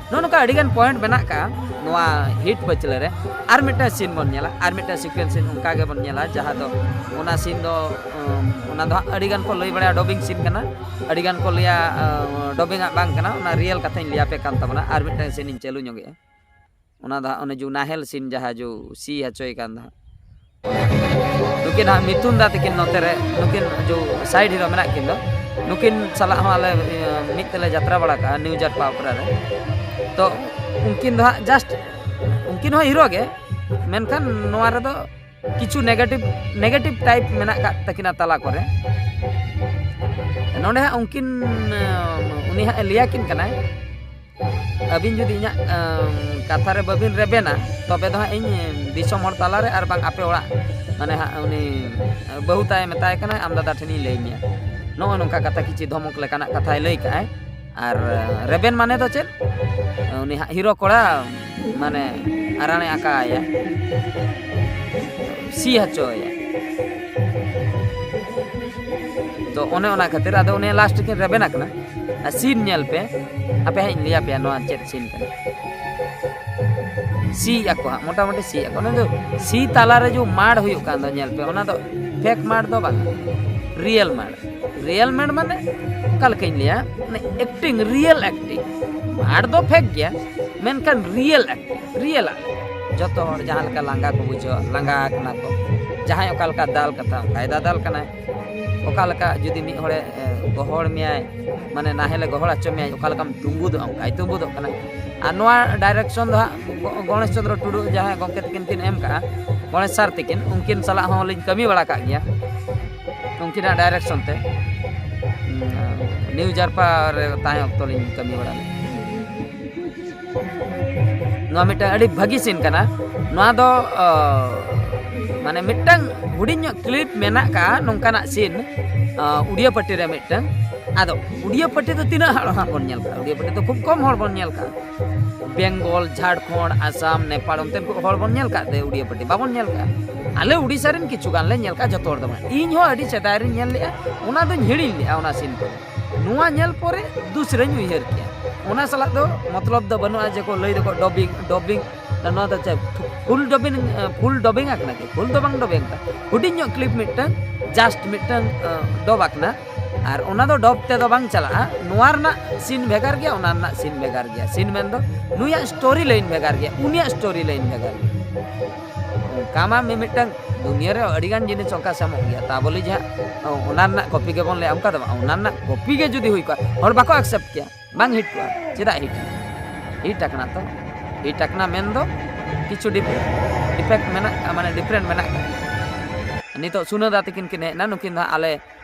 ᱱᱚᱜᱼᱚ ᱱᱚᱝᱠᱟ ᱟᱹᱰᱤᱜᱟᱱ ᱯᱚᱭᱮᱱᱴ ᱢᱮᱱᱟᱜ ᱠᱟᱜᱼᱟ ᱱᱚᱣᱟ ᱦᱤᱴ ᱯᱟᱹᱪᱞᱟᱹ ᱨᱮ᱾ ᱟᱨ ᱢᱤᱫᱴᱟᱝ ᱥᱤᱱ ᱵᱚᱱ ᱧᱮᱞᱟ, ᱟᱨ ᱢᱤᱫᱴᱟᱝ ᱥᱤᱠᱩᱭᱮᱱᱥ ᱥᱤᱱ ᱚᱱᱠᱟ ᱜᱮᱵᱚᱱ ᱧᱮᱞᱟ, ᱡᱟᱦᱟᱸ ᱫᱚ ᱚᱱᱟ ᱥᱤᱱ ᱫᱚ ᱚᱱᱟ ᱫᱚ ᱦᱟᱸᱜ ᱟᱹᱰᱤᱜᱟᱱ ᱠᱚ ᱞᱟᱹᱭ ᱵᱟᱲᱟᱭᱟ, ᱰᱚᱵᱤᱝ ᱥᱤᱱ ᱠᱟᱱᱟ, ᱟᱹᱰᱤᱜᱟᱱ ᱠᱚ ᱞᱟᱹᱭᱟ ᱰᱚᱵᱤᱝ ᱟᱜ ᱵᱟᱝ ᱠᱟᱱᱟ᱾ ᱚᱱᱟ ᱨᱤᱭᱮᱞ ᱠᱟᱛᱷᱟᱧ ᱞᱟᱹᱭ ᱟᱯᱮ ᱠᱟᱱ ᱛᱟᱵᱚᱱᱟ᱾ ᱟᱨ ᱢᱤᱫᱴᱟᱝ ᱥᱤᱱ ᱤᱧ ᱪᱟᱹᱞᱩ ᱧᱚᱜᱮᱜᱼᱟ, ᱚᱱᱟ ᱫᱚ ᱦᱟᱸᱜ ᱚᱱᱮ ᱡᱩ ᱱᱟᱦᱮᱞ ᱥᱤᱱ ᱡᱟᱦᱟᱸ ᱡᱩ ᱥᱤ ᱦᱚᱪᱚᱭ ᱠᱟᱱ ᱫᱚ ᱦᱟᱸᱜ, ᱱᱩᱠᱤᱱ ᱦᱟᱸᱜ ᱢᱤᱛᱷᱩᱱ ᱫᱟ ᱛᱟᱹᱠᱤᱱ ᱱᱚᱛᱮ ᱨᱮ, ᱱᱩᱠᱤᱱ ᱡᱩ ᱥᱟᱭᱤᱰ ᱦᱤᱨᱳ ᱢᱮᱱᱟᱜ ᱠᱤᱱ ᱫᱚ, ᱱᱩᱠᱤᱱ ᱥᱟᱞᱟᱜ ᱦᱚᱸ ᱟᱞᱮ ᱤᱭᱟᱹ, ᱢᱤᱫ ᱛᱮᱞᱮ ᱡᱟᱛᱨᱟ ᱵᱟᱲᱟ ᱠᱟᱜᱼᱟ ᱱᱤᱭᱩ ᱡᱟᱨᱯᱟ ᱚᱯᱮᱨᱟ ᱨᱮ᱾ ᱛᱚ ᱩᱱᱠᱤᱱ ᱫᱚ ᱦᱟᱸᱜ ᱡᱟᱥᱴ, ᱩᱱᱠᱤᱱ ᱦᱚᱸ ᱦᱤᱨᱳ ᱜᱮ, ᱢᱮᱱᱠᱷᱟᱱ ᱱᱚᱣᱟ ᱨᱮᱫᱚ ᱠᱤᱪᱷᱩ ᱱᱮᱜᱮᱴᱤᱵᱷ ᱱᱮᱜᱮᱴᱤᱵᱷ ᱴᱟᱭᱤᱯ ᱢᱮᱱᱟᱜ ᱠᱟᱜ ᱛᱟᱹᱠᱤᱱᱟ ᱛᱟᱞᱟ ᱠᱚᱨᱮ᱾ ᱱᱚᱰᱮ ᱦᱟᱸᱜ ᱩᱱᱠᱤᱱ ᱩᱱᱤ ᱦᱟᱸᱜ ᱮ ᱞᱟᱹᱭᱟᱠᱤᱱ ᱠᱟᱱᱟᱭ, ᱟᱹᱵᱤᱱ ᱡᱩᱫᱤ ᱤᱧᱟᱹᱜ ᱠᱟᱛᱷᱟ ᱨᱮ ᱵᱟᱹᱵᱤᱱ ᱨᱮᱵᱮᱱᱟ, ᱛᱚᱵᱮ ᱫᱚ ᱦᱟᱸᱜ ᱤᱧ ᱫᱤᱥᱚᱢ ᱦᱚᱲ ᱛᱟᱞᱟᱨᱮ ᱟᱨ ᱵᱟᱝ ᱟᱯᱮ ᱚᱲᱟᱜ ᱢᱟᱱᱮ ᱦᱟᱸᱜ ᱩᱱᱤ ᱵᱟᱹᱦᱩ ᱛᱟᱭ ᱢᱮᱛᱟᱭ ᱠᱟᱱᱟ, ᱟᱢ ᱫᱟᱫᱟ ᱴᱷᱮᱱᱤᱧ ᱞᱟᱹᱭ ᱢᱮᱭᱟ᱾ ᱱᱚᱜᱼᱚ ᱱᱚᱝᱠᱟ ᱠᱟᱛᱷᱟ ᱠᱤᱪᱷᱤ ᱫᱷᱚᱢᱚᱠ ᱞᱮᱠᱟᱱᱟᱜ ᱠᱟᱛᱷᱟᱭ ᱞᱟᱹᱭ ᱠᱟᱜᱼᱟᱭ᱾ ᱟᱨ ᱨᱮᱵᱮᱱ ᱢᱟᱱᱮ ᱫᱚ ᱪᱮᱫ? ᱩᱱᱤ ᱦᱟᱸᱜ ᱦᱤᱨᱳ ᱠᱚᱲᱟ ᱢᱟᱱᱮ ᱟᱨᱟᱬᱮ ᱟᱠᱟᱭᱟ, ᱥᱤ ᱦᱚᱪᱚᱭᱟ᱾ ᱛᱚ ᱚᱱᱮ ᱚᱱᱟ ᱠᱷᱟᱹᱛᱤᱨ ᱟᱫᱚ ᱩᱱᱤ ᱞᱟᱥᱴ ᱠᱤᱱ ᱨᱮᱵᱮᱱ ᱟᱠᱟᱱᱟ᱾ ᱟᱨ ᱥᱤᱱ ᱧᱮᱞ ᱯᱮ, ᱟᱯᱮ ᱦᱟᱸᱜ ᱤᱧ ᱞᱟᱹᱭ ᱟᱯᱮᱭᱟ ᱱᱚᱣᱟ ᱪᱮᱫ ᱥᱤᱱ ᱠᱟᱱᱟ᱾ ᱥᱤ ᱟᱠᱚ ᱦᱟᱸᱜ, ᱢᱚᱴᱟᱢᱩᱴᱤ ᱥᱤ ᱟᱠᱚ᱾ ᱚᱱᱟ ᱫᱚ ᱥᱤ ᱛᱟᱞᱟᱨᱮ ᱡᱮ ᱢᱟᱲ ᱦᱩᱭᱩᱜ ᱠᱟᱱ ᱫᱚ ᱧᱮᱞ ᱯᱮ, ᱚᱱᱟ ᱫᱚ ᱯᱷᱮᱠ ᱢᱟᱲ ᱫᱚ ᱵᱟᱝ, ᱨᱤᱭᱮᱞ ᱢᱟᱲ᱾ ᱨᱤᱭᱮᱞ ᱢᱟᱲ ᱢᱟᱱᱮ ᱚᱠᱟ ᱞᱮᱠᱟᱧ ᱞᱟᱹᱭᱟ, ᱢᱟᱱᱮ ᱮᱠᱴᱤᱝ, ᱨᱤᱭᱮᱞ ᱮᱠᱴᱤᱝ᱾ ᱢᱟᱲ ᱫᱚ ᱯᱷᱮᱠ ᱜᱮᱭᱟ, ᱢᱮᱱᱠᱷᱟᱱ ᱨᱤᱭᱮᱞ ᱮᱠᱴᱤᱝ, ᱨᱤᱭᱮᱞᱟᱜ᱾ ᱡᱚᱛᱚ ᱦᱚᱲ ᱡᱟᱦᱟᱸ ᱞᱮᱠᱟ ᱞᱟᱸᱜᱟ ᱠᱚ ᱵᱩᱡᱷᱟᱹᱣᱟ, ᱞᱟᱸᱜᱟ ᱠᱟᱱᱟ ᱠᱚ, ᱡᱟᱦᱟᱸᱭ ᱚᱠᱟ ᱞᱮᱠᱟ ᱫᱟᱞ ᱠᱟᱛᱷᱟ ᱚᱱᱠᱟᱭ ᱫᱟᱫᱟᱞ ᱠᱟᱱᱟᱭ᱾ ᱚᱠᱟ ᱞᱮᱠᱟ ᱡᱩᱫᱤ ᱢᱤᱫ ᱦᱚᱲᱮ ᱮ, ᱜᱚᱦᱚᱲ ᱢᱮᱭᱟᱭ, ᱢᱟᱱᱮ ᱱᱟᱦᱮᱞᱮ ᱜᱚᱦᱚᱲ ᱦᱚᱪᱚ ᱢᱮᱭᱟᱭ, ᱚᱠᱟ ᱞᱮᱠᱟᱢ ᱛᱩᱸᱵᱩᱫᱚᱜᱼᱟ ᱚᱱᱠᱟᱭ ᱛᱩᱸᱵᱩᱫᱚᱜ ᱠᱟᱱᱟ᱾ ᱟᱨ ᱱᱚᱣᱟ ᱰᱟᱭᱨᱮᱠᱥᱚᱱ ᱫᱚ ᱦᱟᱸᱜ ᱜᱚ-, ᱜᱚᱬᱮᱥ ᱪᱚᱸᱫᱽᱨᱚ ᱴᱩᱰᱩ ᱡᱟᱦᱟᱸᱭ ᱜᱚᱢᱠᱮ ᱛᱟᱹᱠᱤᱱ ᱠᱤᱱ ᱮᱢ ᱠᱟᱜᱼᱟ, ᱜᱚᱬᱮᱥ ᱥᱟᱨ ᱛᱟᱹᱠᱤᱱ, ᱩᱱᱠᱤᱱ ᱥᱟᱞᱟᱜ ᱦᱚᱸ ᱞᱤᱧ ᱠᱟᱹᱢᱤ ᱵᱟᱲᱟ ᱠᱟᱜ ᱜᱮᱭᱟ ᱩᱱᱠᱤᱱᱟᱜ ᱰᱟᱭᱨᱮᱠᱥᱚᱱ ᱛᱮ᱾ ᱩᱸ, ᱱᱤᱭᱩ ᱡᱟᱨᱯᱟ ᱨᱮ ᱛᱟᱦᱮᱸ ᱚᱠᱛᱚ ᱞᱤᱧ ᱠᱟᱹᱢᱤ ᱵᱟᱲᱟ ᱞᱮᱫᱟ᱾ ᱱᱚᱣᱟ ᱢᱤᱫᱴᱟᱝ ᱟᱹᱰᱤ ᱵᱷᱟᱹᱜᱤ ᱥᱤᱱ ᱠᱟᱱᱟ᱾ ᱱᱚᱣᱟ ᱫᱚ ᱚ, ᱢᱟᱱᱮ ᱢᱤᱫᱴᱟᱝ ᱦᱩᱰᱤᱧ ᱧᱚᱜ ᱠᱞᱤᱯ ᱢᱮᱱᱟᱜ ᱠᱟᱜᱼᱟ ᱱᱚᱝᱠᱟᱱᱟᱜ ᱥᱤᱱ, ᱚ, ᱩᱰᱤᱭᱟ ᱯᱟᱹᱴᱤ ᱨᱮ ᱢᱤᱫᱴᱟᱝ, ᱟᱫᱚ ᱩᱰᱤᱭᱟ ᱯᱟᱹᱴᱤ ᱫᱚ ᱛᱤᱱᱟᱹᱜ ᱦᱚᱲ ᱦᱟᱸᱜ ᱵᱚᱱ ᱧᱮᱞ ᱠᱟᱜᱼᱟ? ᱩᱰᱤᱭᱟ ᱯᱟᱹᱴᱤ ᱫᱚ ᱠᱷᱩᱵ ᱠᱚᱢ ᱦᱚᱲ ᱵᱚᱱ ᱧᱮᱞ ᱠᱟᱜᱼᱟ᱾ ᱵᱮᱝᱜᱚᱞ, ᱡᱷᱟᱲᱠᱷᱚᱸᱰ, ᱟᱥᱟᱢ, ᱱᱮᱯᱟᱞ, ᱚᱱᱛᱮᱱ ᱠᱚ ᱦᱚᱲ ᱵᱚᱱ ᱧᱮᱞ ᱠᱟᱜ ᱛᱮ ᱩᱰᱤᱭᱟ ᱯᱟᱹᱴᱤ ᱵᱟᱵᱚᱱ ᱧᱮᱞ ᱠᱟᱜᱼᱟ᱾ ᱟᱞᱮ ᱩᱰᱤᱥᱟ ᱨᱮᱱ ᱠᱤᱪᱷᱩ ᱜᱟᱱ ᱞᱮ ᱧᱮᱞ ᱠᱟᱜᱼᱟ, ᱡᱚᱛᱚ ᱦᱚᱲ ᱫᱚ ᱵᱟᱝ᱾ ᱤᱧ ᱦᱚᱸ ᱟᱹᱰᱤ ᱥᱮᱫᱟᱭ ᱨᱤᱧ ᱧᱮᱞ ᱞᱮᱜᱼᱟ, ᱚᱱᱟ ᱫᱚᱧ ᱦᱤᱲᱤᱧ ᱞᱮᱜᱼᱟ, ᱚᱱᱟ ᱥᱤᱱ ᱠᱚ᱾ ᱱᱚᱣᱟ ᱧᱮᱞ ᱯᱚᱨᱮ ᱫᱩᱥᱨᱟᱧ ᱩᱭᱦᱟᱹᱨ ᱠᱮᱜᱼᱟ᱾ ᱚᱱᱟ ᱥᱟᱞᱟᱜ ᱫᱚ ᱢᱚᱛᱞᱚᱵ ᱫᱚ ᱵᱟᱹᱱᱩᱜᱼᱟ ᱡᱮ ᱠᱚ ᱞᱟᱹᱭ ᱫᱟᱠᱚ ᱰᱚᱵᱤᱝ, ᱰᱚᱵᱤᱝ, ᱱᱚᱣᱟ ᱫᱚ ᱪᱮᱫ ᱯᱷᱩᱞ ᱰᱚᱵᱤᱝ, ᱯᱷᱩᱞ ᱰᱚᱵᱤᱝ ᱟᱠᱟᱱᱟ ᱠᱤ? ᱯᱷᱩᱞ ᱫᱚ ᱵᱟᱝ ᱰᱚᱵᱤᱝ ᱟᱠᱟᱱᱟ, ᱦᱩᱰᱤᱧ ᱧᱚᱜ ᱠᱞᱤᱯ ᱢᱤᱫᱴᱟᱝ, ᱡᱟᱥᱴ ᱢᱤᱫᱴᱟᱝ ᱰᱚᱵ ᱟᱠᱟᱱᱟ᱾ ᱟᱨ ᱚᱱᱟ ᱫᱚ ᱰᱚᱵ ᱛᱮᱫᱚ ᱵᱟᱝ ᱪᱟᱞᱟᱜᱼᱟ᱾ ᱱᱚᱣᱟ ᱨᱮᱱᱟᱜ ᱥᱤᱱ ᱵᱷᱮᱜᱟᱨ ᱜᱮᱭᱟ, ᱚᱱᱟ ᱨᱮᱱᱟᱜ ᱥᱤᱱ ᱵᱷᱮᱜᱟᱨ ᱜᱮᱭᱟ᱾ ᱥᱤᱱ ᱢᱮᱱᱫᱚ ᱱᱩᱭᱟᱜ ᱥᱴᱳᱨᱤ ᱞᱟᱭᱤᱱ ᱵᱷᱮᱜᱟᱨ ᱜᱮᱭᱟ, ᱩᱱᱤᱭᱟᱜ ᱥᱴᱳᱨᱤ ᱞᱟᱭᱤᱱ ᱵᱷᱮᱜᱟᱨ ᱜᱮᱭᱟ᱾ ᱚᱱᱠᱟ ᱢᱟ ᱢᱤᱢᱤᱫᱴᱟᱝ ᱫᱩᱱᱤᱭᱟᱹ ᱨᱮ ᱟᱹᱰᱤᱜᱟᱱ ᱡᱤᱱᱤᱥ ᱚᱱᱠᱟ ᱥᱮᱢᱚᱜ ᱜᱮᱭᱟ᱾ ᱛᱟ ᱵᱚᱞᱮ ᱡᱟᱦᱟᱸ ᱚᱱᱟ ᱨᱮᱱᱟᱜ ᱠᱚᱯᱤ ᱜᱮᱵᱚᱱ ᱞᱟᱹᱭᱟ, ᱚᱱᱠᱟ ᱫᱚ ᱵᱟᱝ᱾ ᱚᱱᱟ ᱨᱮᱱᱟᱜ ᱠᱚᱯᱤ ᱜᱮ ᱡᱩᱫᱤ ᱦᱩᱭ ᱠᱚᱜᱼᱟ, ᱦᱚᱲ ᱵᱟᱠᱚ ᱮᱠᱥᱮᱯᱴ ᱠᱮᱭᱟ, ᱵᱟᱝ ᱦᱤᱴ ᱠᱚᱜᱼᱟ᱾ ᱪᱮᱫᱟᱜ ᱦᱤᱴ? ᱦᱤᱴ ᱟᱠᱟᱱᱟ ᱛᱚ᱾ ᱦᱤᱴ ᱟᱠᱟᱱᱟ ᱢᱮᱱᱫᱚ ᱠᱤᱪᱷᱩ ᱰᱤᱯᱷᱮᱠᱴ ᱢᱮᱱᱟᱜ, ᱢᱟᱱᱮ ᱰᱤᱯᱷᱟᱨᱮᱱᱴ ᱢᱮᱱᱟᱜ ᱟᱠᱟᱫᱟ᱾ ᱱᱤᱛᱚᱜ ᱥᱩᱱᱟᱹᱫᱟ ᱛᱟᱹᱠᱤᱱ ᱠᱤᱱ ᱦᱮᱡ ᱮᱱᱟ, ᱱᱩᱠᱤᱱ ᱫᱚ ᱦᱟᱸᱜ ᱟᱞᱮ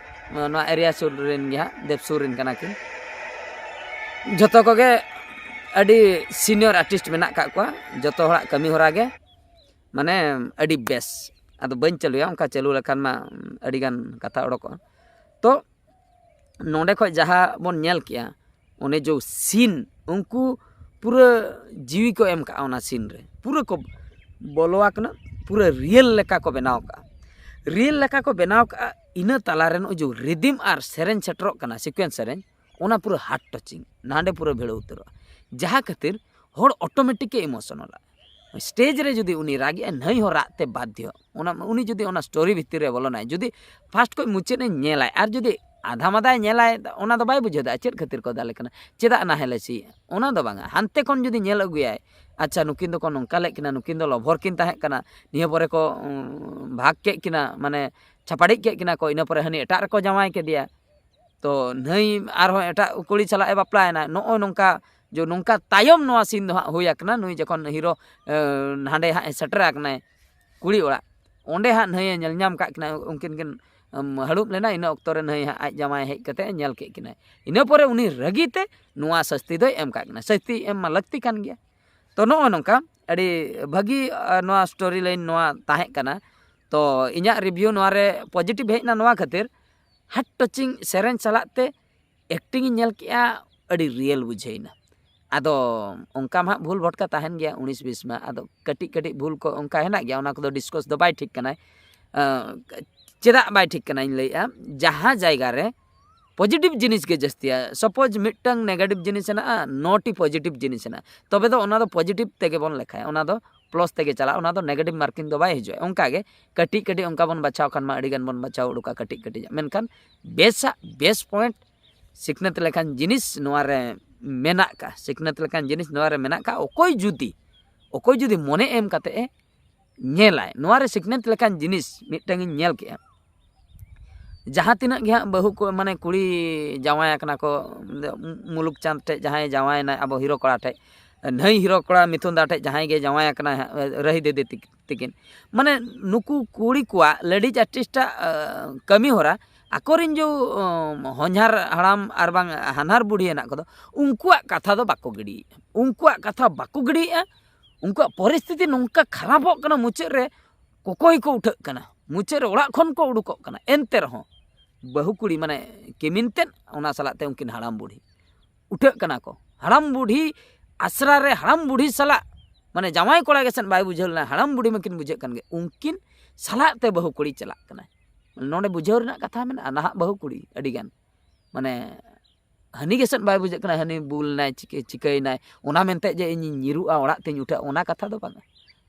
ᱱᱚᱣᱟ ᱮᱨᱤᱭᱟ ᱥᱩᱨ ᱨᱮᱱ ᱜᱮ ᱦᱟᱸᱜ, ᱫᱮᱵ ᱥᱩᱨ ᱨᱮᱱ ᱠᱟᱱᱟ ᱠᱤᱱ᱾ ᱡᱷᱚᱛᱚ ᱠᱚᱜᱮ ᱟᱹᱰᱤ ᱥᱤᱱᱤᱭᱚᱨ ᱟᱨᱴᱤᱥᱴ ᱢᱮᱱᱟᱜ ᱟᱠᱟᱫ ᱠᱚᱣᱟ᱾ ᱡᱷᱚᱛᱚ ᱦᱚᱲᱟᱜ ᱠᱟᱹᱢᱤ ᱦᱚᱨᱟ ᱜᱮ ᱢᱟᱱᱮ ᱟᱹᱰᱤ ᱵᱮᱥ᱾ ᱟᱫᱚ ᱵᱟᱹᱧ ᱪᱟᱹᱞᱩᱭᱟ, ᱚᱱᱠᱟ ᱪᱟᱹᱞᱩ ᱞᱮᱠᱷᱟᱱ ᱢᱟ ᱟᱹᱰᱤᱜᱟᱱ ᱠᱟᱛᱷᱟ ᱚᱰᱚᱠᱚᱜᱼᱟ᱾ ᱛᱚ ᱱᱚᱰᱮ ᱠᱷᱚᱡ ᱡᱟᱦᱟᱸ ᱵᱚᱱ ᱧᱮᱞ ᱠᱮᱜᱼᱟ, ᱚᱱᱮ ᱡᱮ ᱥᱤᱱ, ᱩᱱᱠᱩ ᱯᱩᱨᱟᱹ ᱡᱤᱣᱤ ᱠᱚ ᱮᱢ ᱠᱟᱜᱼᱟ ᱚᱱᱟ ᱥᱤᱱ ᱨᱮ, ᱯᱩᱨᱟᱹ ᱠᱚ ᱵᱚᱞᱚ ᱟᱠᱟᱱᱟ, ᱯᱩᱨᱟᱹ ᱨᱤᱭᱮᱞ ᱞᱮᱠᱟ ᱠᱚ ᱵᱮᱱᱟᱣ ᱠᱟᱜᱼᱟ᱾ ᱨᱤᱭᱮᱞ ᱞᱮᱠᱟ ᱠᱚ ᱵᱮᱱᱟᱣ ᱠᱟᱜᱼᱟ᱾ ᱤᱱᱟᱹ ᱛᱟᱞᱟᱨᱮ ᱱᱚᱜᱼᱚᱭ ᱡᱮ ᱨᱤᱫᱤᱢ ᱟᱨ ᱥᱮᱨᱮᱧ ᱥᱮᱴᱮᱨᱚᱜ ᱠᱟᱱᱟ, ᱥᱤᱠᱩᱭᱮᱱᱥ ᱥᱮᱨᱮᱧ, ᱚᱱᱟ ᱯᱩᱨᱟᱹ ᱦᱟᱨᱴ ᱴᱟᱪᱤᱝ, ᱱᱟᱰᱮ ᱯᱩᱨᱟᱹ ᱵᱷᱤᱲᱟᱹᱣ ᱩᱛᱟᱹᱨᱚᱜᱼᱟ᱾ ᱡᱟᱦᱟᱸ ᱠᱷᱟᱹᱛᱤᱨ ᱦᱚᱲ ᱚᱴᱳᱢᱮᱴᱤᱠ ᱮ ᱤᱢᱳᱥᱚᱱᱟᱞᱟ᱾ ᱥᱴᱮᱡᱽ ᱨᱮ ᱡᱩᱫᱤ ᱩᱱᱤ ᱨᱟᱜ ᱮᱜᱼᱟᱭ, ᱱᱟᱹᱭ ᱦᱚᱸ ᱨᱟᱜ ᱛᱮ ᱵᱟᱫᱽᱫᱷᱚ᱾ ᱚᱱᱟ, ᱩᱱᱤ ᱡᱩᱫᱤ ᱚᱱᱟ ᱥᱴᱳᱨᱤ ᱵᱷᱤᱛᱤᱨ ᱨᱮ ᱵᱚᱞᱚᱱᱟᱭ, ᱡᱩᱫᱤ ᱯᱷᱟᱥᱴ ᱠᱷᱚᱡ ᱢᱩᱪᱟᱹᱫ ᱮ ᱧᱮᱞᱟᱭ ᱟᱨ ᱡᱩᱫᱤ ᱟᱫᱷᱟ ᱢᱟᱫᱟᱭ ᱧᱮᱞᱟᱭ, ᱚᱱᱟ ᱫᱚ ᱵᱟᱭ ᱵᱩᱡᱷᱟᱹᱣ ᱫᱟ ᱪᱮᱫ ᱠᱷᱟᱹᱛᱤᱨ ᱠᱚ ᱫᱟᱞᱮ ᱠᱟᱱᱟ, ᱪᱮᱫᱟᱜ ᱱᱟᱦᱮᱞᱮ ᱥᱤᱭᱮᱜᱼᱟ, ᱚᱱᱟ ᱫᱚ ᱵᱟᱝᱟ᱾ ᱦᱟᱱᱛᱮ ᱠᱷᱚᱱ ᱡᱩᱫᱤ ᱧᱮᱞ ᱟᱹᱜᱩᱭᱟᱭ, ᱟᱪᱪᱷᱟ, ᱱᱩᱠᱤᱱ ᱫᱚᱠᱚ ᱱᱚᱝᱠᱟ ᱞᱮᱫ ᱠᱤᱱᱟ, ᱱᱩᱠᱤᱱ ᱫᱚ ᱞᱚᱵᱷᱚᱨ ᱠᱤᱱ ᱛᱟᱦᱮᱸ ᱠᱟᱱᱟ, ᱱᱤᱭᱟᱹ ᱯᱚᱨᱮ ᱠᱚ, ᱩᱸ, ᱵᱷᱟᱜᱽ ᱠᱮᱫ ᱠᱤᱱᱟ, ᱢᱟᱱᱮ ᱪᱷᱟᱯᱟᱰᱤᱡ ᱠᱮᱫ ᱠᱤᱱᱟ ᱠᱚ, ᱤᱱᱟᱹ ᱯᱚᱨᱮ ᱦᱟᱹᱱᱤ ᱮᱴᱟᱜ ᱨᱮᱠᱚ ᱡᱟᱶᱟᱭ ᱠᱮᱫᱮᱭᱟ᱾ ᱛᱚ ᱱᱟᱹᱭ ᱟᱨᱦᱚᱸ ᱮᱴᱟᱜ ᱠᱩᱲᱤ ᱥᱟᱞᱟᱜ ᱮ ᱵᱟᱯᱞᱟᱭᱮᱱᱟ᱾ ᱱᱚᱜᱼᱚᱭ ᱱᱚᱝᱠᱟ, ᱡᱮ ᱱᱚᱝᱠᱟ ᱛᱟᱭᱚᱢ ᱱᱚᱣᱟ ᱥᱤᱱ ᱫᱚ ᱦᱟᱸᱜ ᱦᱩᱭ ᱟᱠᱟᱱᱟ᱾ ᱱᱩᱭ ᱡᱚᱠᱷᱚᱱ ᱦᱤᱨᱳ, ᱮ, ᱦᱟᱸᱰᱮ ᱦᱟᱸᱜ ᱮ ᱥᱮᱴᱮᱨ ᱟᱠᱟᱱᱟᱭ ᱠᱩᱲᱤ ᱚᱲᱟᱜ, ᱚᱸᱰᱮ ᱦᱟᱸᱜ ᱱᱟᱹᱭ ᱮ ᱧᱮᱞ ᱧᱟᱢ ᱠᱟᱜ ᱠᱤᱱᱟ, ᱩᱱᱠᱤᱱ ᱠᱤᱱ, ᱮᱢ, ᱦᱟᱹᱲᱩᱵ ᱞᱮᱱᱟ᱾ ᱤᱱᱟᱹ ᱚᱠᱛᱚ ᱨᱮ ᱱᱟᱹᱭ ᱦᱟᱸᱜ ᱟᱡ ᱡᱟᱶᱟᱭ ᱦᱮᱡ ᱠᱟᱛᱮ ᱮ ᱧᱮᱞ ᱠᱮᱫ ᱠᱤᱱᱟᱭ᱾ ᱤᱱᱟᱹ ᱯᱚᱨᱮ ᱩᱱᱤ ᱨᱟᱹᱜᱤ ᱛᱮ ᱱᱚᱣᱟ ᱥᱟᱹᱥᱛᱤ ᱫᱚᱭ ᱮᱢ ᱠᱟᱜ ᱠᱤᱱᱟ᱾ ᱥᱟᱹᱥᱛᱤ ᱮᱢ ᱢᱟ ᱞᱟᱹᱠᱛᱤ ᱠᱟᱱ ᱜᱮᱭᱟ᱾ ᱛᱚ ᱱᱚᱜᱼᱚᱭ ᱱᱚᱝᱠᱟ ᱟᱹᱰᱤ ᱵᱷᱟᱹᱜᱤ, ᱟ, ᱱᱚᱣᱟ ᱥᱴᱳᱨᱤ ᱞᱟᱭᱤᱱ ᱱᱚᱣᱟ ᱛᱟᱦᱮᱸ ᱠᱟᱱᱟ᱾ ᱛᱚ ᱤᱧᱟᱹᱜ ᱨᱤᱵᱷᱤᱭᱩ ᱱᱚᱣᱟ ᱨᱮ ᱯᱚᱡᱤᱴᱤᱵᱷ ᱦᱮᱡ ᱮᱱᱟ ᱱᱚᱣᱟ ᱠᱷᱟᱹᱛᱤᱨ, ᱦᱟᱨᱴ ᱴᱟᱪᱤᱝ ᱥᱮᱨᱮᱧ ᱥᱟᱞᱟᱜ ᱛᱮ ᱮᱠᱴᱤᱝ ᱤᱧ ᱧᱮᱞ ᱠᱮᱜᱼᱟ, ᱟᱹᱰᱤ ᱨᱤᱭᱮᱞ ᱵᱩᱡᱷᱟᱹᱣ ᱮᱱᱟ᱾ ᱟᱫᱚ ᱚᱱᱠᱟ ᱢᱟ ᱦᱟᱸᱜ ᱵᱷᱩᱞ ᱵᱷᱚᱴᱠᱟ ᱛᱟᱦᱮᱱ ᱜᱮᱭᱟ, ᱩᱱᱤᱥ ᱵᱤᱥ ᱢᱟ᱾ ᱟᱫᱚ ᱠᱟᱹᱴᱤᱡ ᱠᱟᱹᱴᱤᱡ ᱵᱷᱩᱞ ᱠᱚ ᱚᱱᱠᱟ ᱦᱮᱱᱟᱜ ᱜᱮᱭᱟ, ᱚᱱᱟ ᱠᱚᱫᱚ ᱰᱤᱥᱠᱟᱥ ᱫᱚ ᱵᱟᱭ ᱴᱷᱤᱠ ᱠᱟᱱᱟᱭ᱾ ᱟᱸ, ᱪᱮᱫᱟᱜ ᱵᱟᱭ ᱴᱷᱤᱠ ᱠᱟᱱᱟᱧ ᱞᱟᱹᱭᱮᱜᱼᱟ, ᱡᱟᱦᱟᱸ ᱡᱟᱭᱜᱟ ᱨᱮ ᱯᱚᱡᱤᱴᱤᱵᱷ ᱡᱤᱱᱤᱥ ᱜᱮ ᱡᱟᱹᱥᱛᱤᱭᱟ᱾ ᱥᱟᱯᱳᱡᱽ ᱢᱤᱫᱴᱟᱝ ᱱᱮᱜᱮᱴᱤᱵᱷ ᱡᱤᱱᱤᱥ ᱦᱮᱱᱟᱜᱼᱟ, ᱱᱚᱴᱤ ᱯᱚᱡᱤᱴᱤᱵᱷ ᱡᱤᱱᱤᱥ ᱦᱮᱱᱟᱜᱼᱟ, ᱛᱚᱵᱮ ᱫᱚ ᱚᱱᱟ ᱫᱚ ᱯᱚᱡᱤᱴᱤᱵᱷ ᱛᱮᱜᱮ ᱵᱚᱱ ᱞᱮᱠᱷᱟᱭᱟ, ᱚᱱᱟ ᱫᱚ ᱯᱞᱟᱥ ᱛᱮᱜᱮ ᱪᱟᱞᱟᱜᱼᱟ, ᱚᱱᱟ ᱫᱚ ᱱᱮᱜᱮᱴᱤᱵᱷ ᱢᱟᱨᱠᱤᱝ ᱫᱚ ᱵᱟᱭ ᱦᱤᱡᱩᱜᱼᱟ᱾ ᱚᱱᱠᱟ ᱜᱮ ᱠᱟᱹᱴᱤᱡ ᱠᱟᱹᱴᱤᱡ ᱚᱱᱠᱟ ᱵᱚᱱ ᱵᱟᱪᱷᱟᱣ ᱠᱷᱟᱱ ᱢᱟ ᱟᱹᱰᱤ ᱜᱟᱱ ᱵᱚᱱ ᱵᱟᱪᱷᱟᱣ ᱩᱰᱩᱠᱟ ᱠᱟᱹᱴᱤᱡ ᱠᱟᱹᱴᱤᱡ᱾ ᱢᱮᱱᱠᱷᱟᱱ ᱵᱮᱥᱟᱜ, ᱵᱮᱥ ᱯᱚᱭᱮᱱᱴ ᱥᱤᱠᱷᱱᱟᱹᱛ ᱞᱮᱠᱟᱱ ᱡᱤᱱᱤᱥ ᱱᱚᱣᱟ ᱨᱮ ᱢᱮᱱᱟᱜ ᱠᱟᱜᱼᱟ, ᱥᱤᱠᱷᱱᱟᱹᱛ ᱞᱮᱠᱟᱱ ᱡᱤᱱᱤᱥ ᱱᱚᱣᱟ ᱨᱮ ᱢᱮᱱᱟᱜ ᱠᱟᱜᱼᱟ᱾ ᱚᱠᱚᱭ ᱡᱩᱫᱤ, ᱚᱠᱚᱭ ᱡᱩᱫᱤ ᱢᱚᱱᱮ ᱮᱢ ᱠᱟᱛᱮ ᱮ ᱧᱮᱞᱟᱭ, ᱱᱚᱣᱟ ᱨᱮ ᱥᱤᱠᱷᱱᱟᱹᱛ ᱞᱮᱠᱟᱱ ᱡᱤᱱᱤᱥ ᱢᱤᱫᱴᱟᱝ ᱤᱧ ᱧᱮᱞ ᱠᱮᱜᱼᱟ᱾ ᱡᱟᱦᱟᱸ ᱛᱤᱱᱟᱹᱜ ᱜᱮ ᱦᱟᱸᱜ ᱵᱟᱹᱦᱩ ᱠᱚ, ᱢᱟᱱᱮ ᱠᱩᱲᱤ ᱡᱟᱶᱟᱭ ᱟᱠᱟᱱᱟ ᱠᱚ, ᱢᱩᱞᱩᱠ ᱪᱟᱸᱫᱽ ᱴᱷᱮᱡ ᱡᱟᱦᱟᱸᱭ ᱡᱟᱶᱟᱭᱮᱱᱟᱭ, ᱟᱵᱚ ᱦᱤᱨᱳ ᱠᱚᱲᱟ ᱴᱷᱮᱡ, ᱱᱟᱹᱭ ᱦᱤᱨᱳ ᱠᱚᱲᱟ ᱢᱤᱛᱷᱩᱱ ᱫᱟ ᱴᱷᱮᱡ ᱡᱟᱦᱟᱸᱭ ᱜᱮ ᱡᱟᱶᱟᱭ ᱟᱠᱟᱱᱟᱭ ᱦᱟᱸᱜ, ᱨᱟᱹᱦᱤ ᱫᱤᱫᱤ ᱛᱤᱠ-, ᱛᱤᱠᱤᱱ, ᱢᱟᱱᱮ ᱱᱩᱠᱩ ᱠᱩᱲᱤ ᱠᱚᱣᱟᱜ ᱞᱮᱰᱤᱡᱽ ᱟᱨᱴᱤᱥᱴᱟᱜ, ᱟᱸ, ᱠᱟᱹᱢᱤ ᱦᱚᱨᱟ, ᱟᱠᱚᱨᱮᱱ ᱡᱚ, ᱟᱸ, ᱦᱚᱧᱦᱟᱨ ᱦᱟᱲᱟᱢ ᱟᱨ ᱵᱟᱝ ᱦᱟᱱᱦᱟᱨ ᱵᱩᱲᱦᱤ ᱦᱮᱱᱟᱜ ᱠᱚᱫᱚ, ᱩᱱᱠᱩᱣᱟᱜ ᱠᱟᱛᱷᱟ ᱫᱚ ᱵᱟᱠᱚ ᱜᱤᱰᱤᱭᱮᱫᱼᱟ, ᱩᱱᱠᱩᱣᱟᱜ ᱠᱟᱛᱷᱟ ᱵᱟᱠᱚ ᱜᱤᱰᱤᱭᱮᱫᱼᱟ᱾ ᱩᱱᱠᱩᱣᱟᱜ ᱯᱚᱨᱤᱥᱛᱷᱤᱛᱤ ᱱᱚᱝᱠᱟ ᱠᱷᱟᱨᱟᱯᱚᱜ ᱠᱟᱱᱟ, ᱢᱩᱪᱟᱹᱫ ᱨᱮ ᱠᱚᱠᱚᱭ ᱠᱚ ᱩᱴᱷᱟᱹᱜ ᱠᱟᱱᱟ, ᱢᱩᱪᱟᱹᱫ ᱨᱮ ᱚᱲᱟᱜ ᱠᱷᱚᱱ ᱠᱚ ᱩᱰᱩᱠᱚᱜ ᱠᱟᱱᱟ᱾ ᱮᱱᱛᱮ ᱨᱮᱦᱚᱸ ᱵᱟᱹᱦᱩ ᱠᱩᱲᱤ, ᱢᱟᱱᱮ ᱠᱤᱢᱤᱱ ᱛᱮᱫ, ᱚᱱᱟ ᱥᱟᱞᱟᱜ ᱛᱮ ᱩᱱᱠᱤᱱ ᱦᱟᱲᱟᱢ ᱵᱩᱲᱦᱤ ᱩᱴᱷᱟᱹᱜ ᱠᱟᱱᱟ ᱠᱚ᱾ ᱦᱟᱲᱟᱢ ᱵᱩᱲᱦᱤ ᱟᱥᱨᱟ ᱨᱮ ᱦᱟᱲᱟᱢ ᱵᱩᱲᱦᱤ ᱥᱟᱞᱟᱜ, ᱢᱟᱱᱮ ᱡᱟᱶᱟᱭ ᱠᱚᱲᱟ ᱜᱮ ᱥᱮᱫ ᱵᱟᱭ ᱵᱩᱡᱷᱟᱹᱣ ᱞᱮᱱᱟ, ᱦᱟᱲᱟᱢ ᱵᱩᱲᱦᱤ ᱢᱟᱠᱤᱱ ᱵᱩᱡᱷᱟᱹᱜ ᱠᱟᱱ ᱜᱮ, ᱩᱱᱠᱤᱱ ᱥᱟᱞᱟᱜ ᱛᱮ ᱵᱟᱹᱦᱩ ᱠᱩᱲᱤ ᱪᱟᱞᱟᱜ ᱠᱟᱱᱟᱭ᱾ ᱱᱚᱰᱮ ᱵᱩᱡᱷᱟᱹᱣ ᱨᱮᱱᱟᱜ ᱠᱟᱛᱷᱟ ᱢᱮᱱᱟᱜᱼᱟ, ᱱᱟᱦᱟᱜ ᱵᱟᱹᱦᱩ ᱠᱩᱲᱤ ᱟᱹᱰᱤ ᱜᱟᱱ, ᱢᱟᱱᱮ ᱦᱟᱹᱱᱤ ᱜᱮ ᱥᱮᱫ ᱵᱟᱭ ᱵᱩᱡᱷᱟᱹᱜ ᱠᱟᱱᱟ, ᱦᱟᱹᱱᱤ ᱵᱩᱞ ᱱᱟᱭ, ᱪᱤᱠᱟᱹ-, ᱪᱤᱠᱟᱹᱭᱮᱱᱟᱭ, ᱚᱱᱟ ᱢᱮᱱᱛᱮ ᱡᱮ ᱤᱧᱤᱧ ᱧᱤᱨᱩᱜᱼᱟ, ᱚᱲᱟᱜ ᱛᱤᱧ ᱩᱴᱷᱟᱹᱜᱼᱟ, ᱚᱱᱟ ᱠᱟᱛᱷᱟ ᱫᱚ ᱵᱟᱝᱟ᱾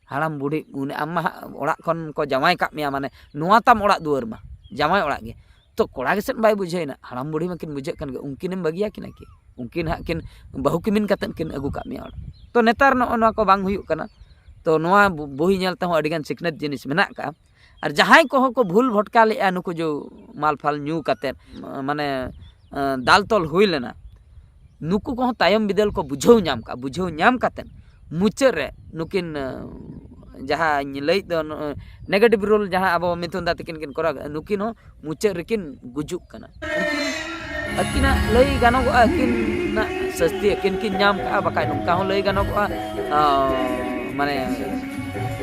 ᱦᱟᱲᱟᱢ ᱵᱩᱲᱦᱤ, ᱩᱱᱤ ᱟᱢ ᱢᱟ ᱦᱟᱸᱜ ᱚᱲᱟᱜ ᱠᱷᱚᱱ ᱠᱚ ᱡᱟᱶᱟᱭ ᱠᱟᱜ ᱢᱮᱭᱟ, ᱢᱟᱱᱮ ᱱᱚᱣᱟ ᱛᱟᱢ ᱚᱲᱟᱜ ᱫᱩᱣᱟᱹᱨ ᱢᱟ, ᱡᱟᱶᱟᱭ ᱚᱲᱟᱜ ᱜᱮ᱾ ᱛᱚ ᱠᱚᱲᱟ ᱜᱮ ᱥᱮᱫ ᱵᱟᱭ ᱵᱩᱡᱷᱟᱹᱣᱮᱱᱟ, ᱦᱟᱲᱟᱢ ᱵᱩᱲᱦᱤ ᱢᱟᱠᱤᱱ ᱵᱩᱡᱷᱟᱹᱜ ᱠᱟᱱ ᱜᱮ, ᱩᱱᱠᱤᱱᱮᱢ ᱵᱟᱹᱜᱤᱭᱟᱠᱤᱱᱟ ᱠᱤ? ᱩᱱᱠᱤᱱ ᱦᱟᱸᱜ ᱠᱤᱱ ᱵᱟᱹᱦᱩ ᱠᱤᱢᱤᱱ ᱠᱟᱛᱮᱫ ᱠᱤᱱ ᱟᱹᱜᱩ ᱠᱟᱜ ᱢᱮᱭᱟ ᱚᱲᱟᱜ᱾ ᱛᱚ ᱱᱮᱛᱟᱨ ᱱᱚᱜᱼᱚ ᱱᱚᱣᱟ ᱠᱚ ᱵᱟᱝ ᱦᱩᱭᱩᱜ ᱠᱟᱱᱟ᱾ ᱛᱚ ᱱᱚᱣᱟ ᱵᱩ-, ᱵᱩᱦᱤ ᱧᱮᱞ ᱛᱮᱦᱚᱸ ᱟᱹᱰᱤᱜᱟᱱ ᱥᱤᱠᱷᱱᱟᱹᱛ ᱡᱤᱱᱤᱥ ᱢᱮᱱᱟᱜ ᱠᱟᱜᱼᱟ᱾ ᱟᱨ ᱡᱟᱦᱟᱸᱭ ᱠᱚᱦᱚᱸ ᱠᱚ ᱵᱷᱩᱞ ᱵᱷᱚᱴᱠᱟ ᱞᱮᱜᱼᱟ, ᱱᱩᱠᱩ ᱡᱚ ᱢᱟᱞ ᱯᱷᱟᱞ ᱧᱩ ᱠᱟᱛᱮᱫ, ᱢᱟᱱᱮ, ᱫᱟᱞ ᱛᱚᱞ ᱦᱩᱭ ᱞᱮᱱᱟ, ᱱᱩᱠᱩ ᱠᱚᱦᱚᱸ ᱛᱟᱭᱚᱢ ᱵᱤᱫᱟᱹᱞ ᱠᱚ ᱵᱩᱡᱷᱟᱹᱣ ᱧᱟᱢ ᱠᱟᱜᱼᱟ᱾ ᱵᱩᱡᱷᱟᱹᱣ ᱧᱟᱢ ᱠᱟᱛᱮᱫ ᱢᱩᱪᱟᱹᱫ ᱨᱮ ᱱᱩᱠᱤᱱ, ᱡᱟᱦᱟᱸᱧ ᱞᱟᱹᱭᱮᱫ ᱫᱚ, ᱱᱮᱜᱮᱴᱤᱵᱷ ᱨᱳᱞ ᱡᱟᱦᱟᱸ ᱟᱵᱚ ᱢᱤᱛᱷᱩᱱ ᱫᱟ ᱛᱟᱹᱠᱤᱱ ᱠᱤᱱ ᱠᱚᱨᱟᱣ ᱠᱮᱫᱼᱟ, ᱱᱩᱠᱤᱱ ᱦᱚᱸ ᱢᱩᱪᱟᱹᱫ ᱨᱮᱠᱤᱱ ᱜᱩᱡᱩᱜ ᱠᱟᱱᱟ᱾ ᱩᱱᱠᱤᱱ, ᱟᱹᱠᱤᱱᱟᱜ ᱞᱟᱹᱭ ᱜᱟᱱᱚᱜᱚᱜᱼᱟ, ᱟᱹᱠᱤᱱᱟᱜ ᱥᱟᱹᱥᱛᱤ ᱟᱹᱠᱤᱱ ᱠᱤᱱ ᱧᱟᱢ ᱠᱟᱜᱼᱟ, ᱵᱟᱠᱷᱟᱡ ᱱᱚᱝᱠᱟ ᱦᱚᱸ ᱞᱟᱹᱭ ᱜᱟᱱᱚᱜᱚᱜᱼᱟ, ᱟᱸ, ᱢᱟᱱᱮ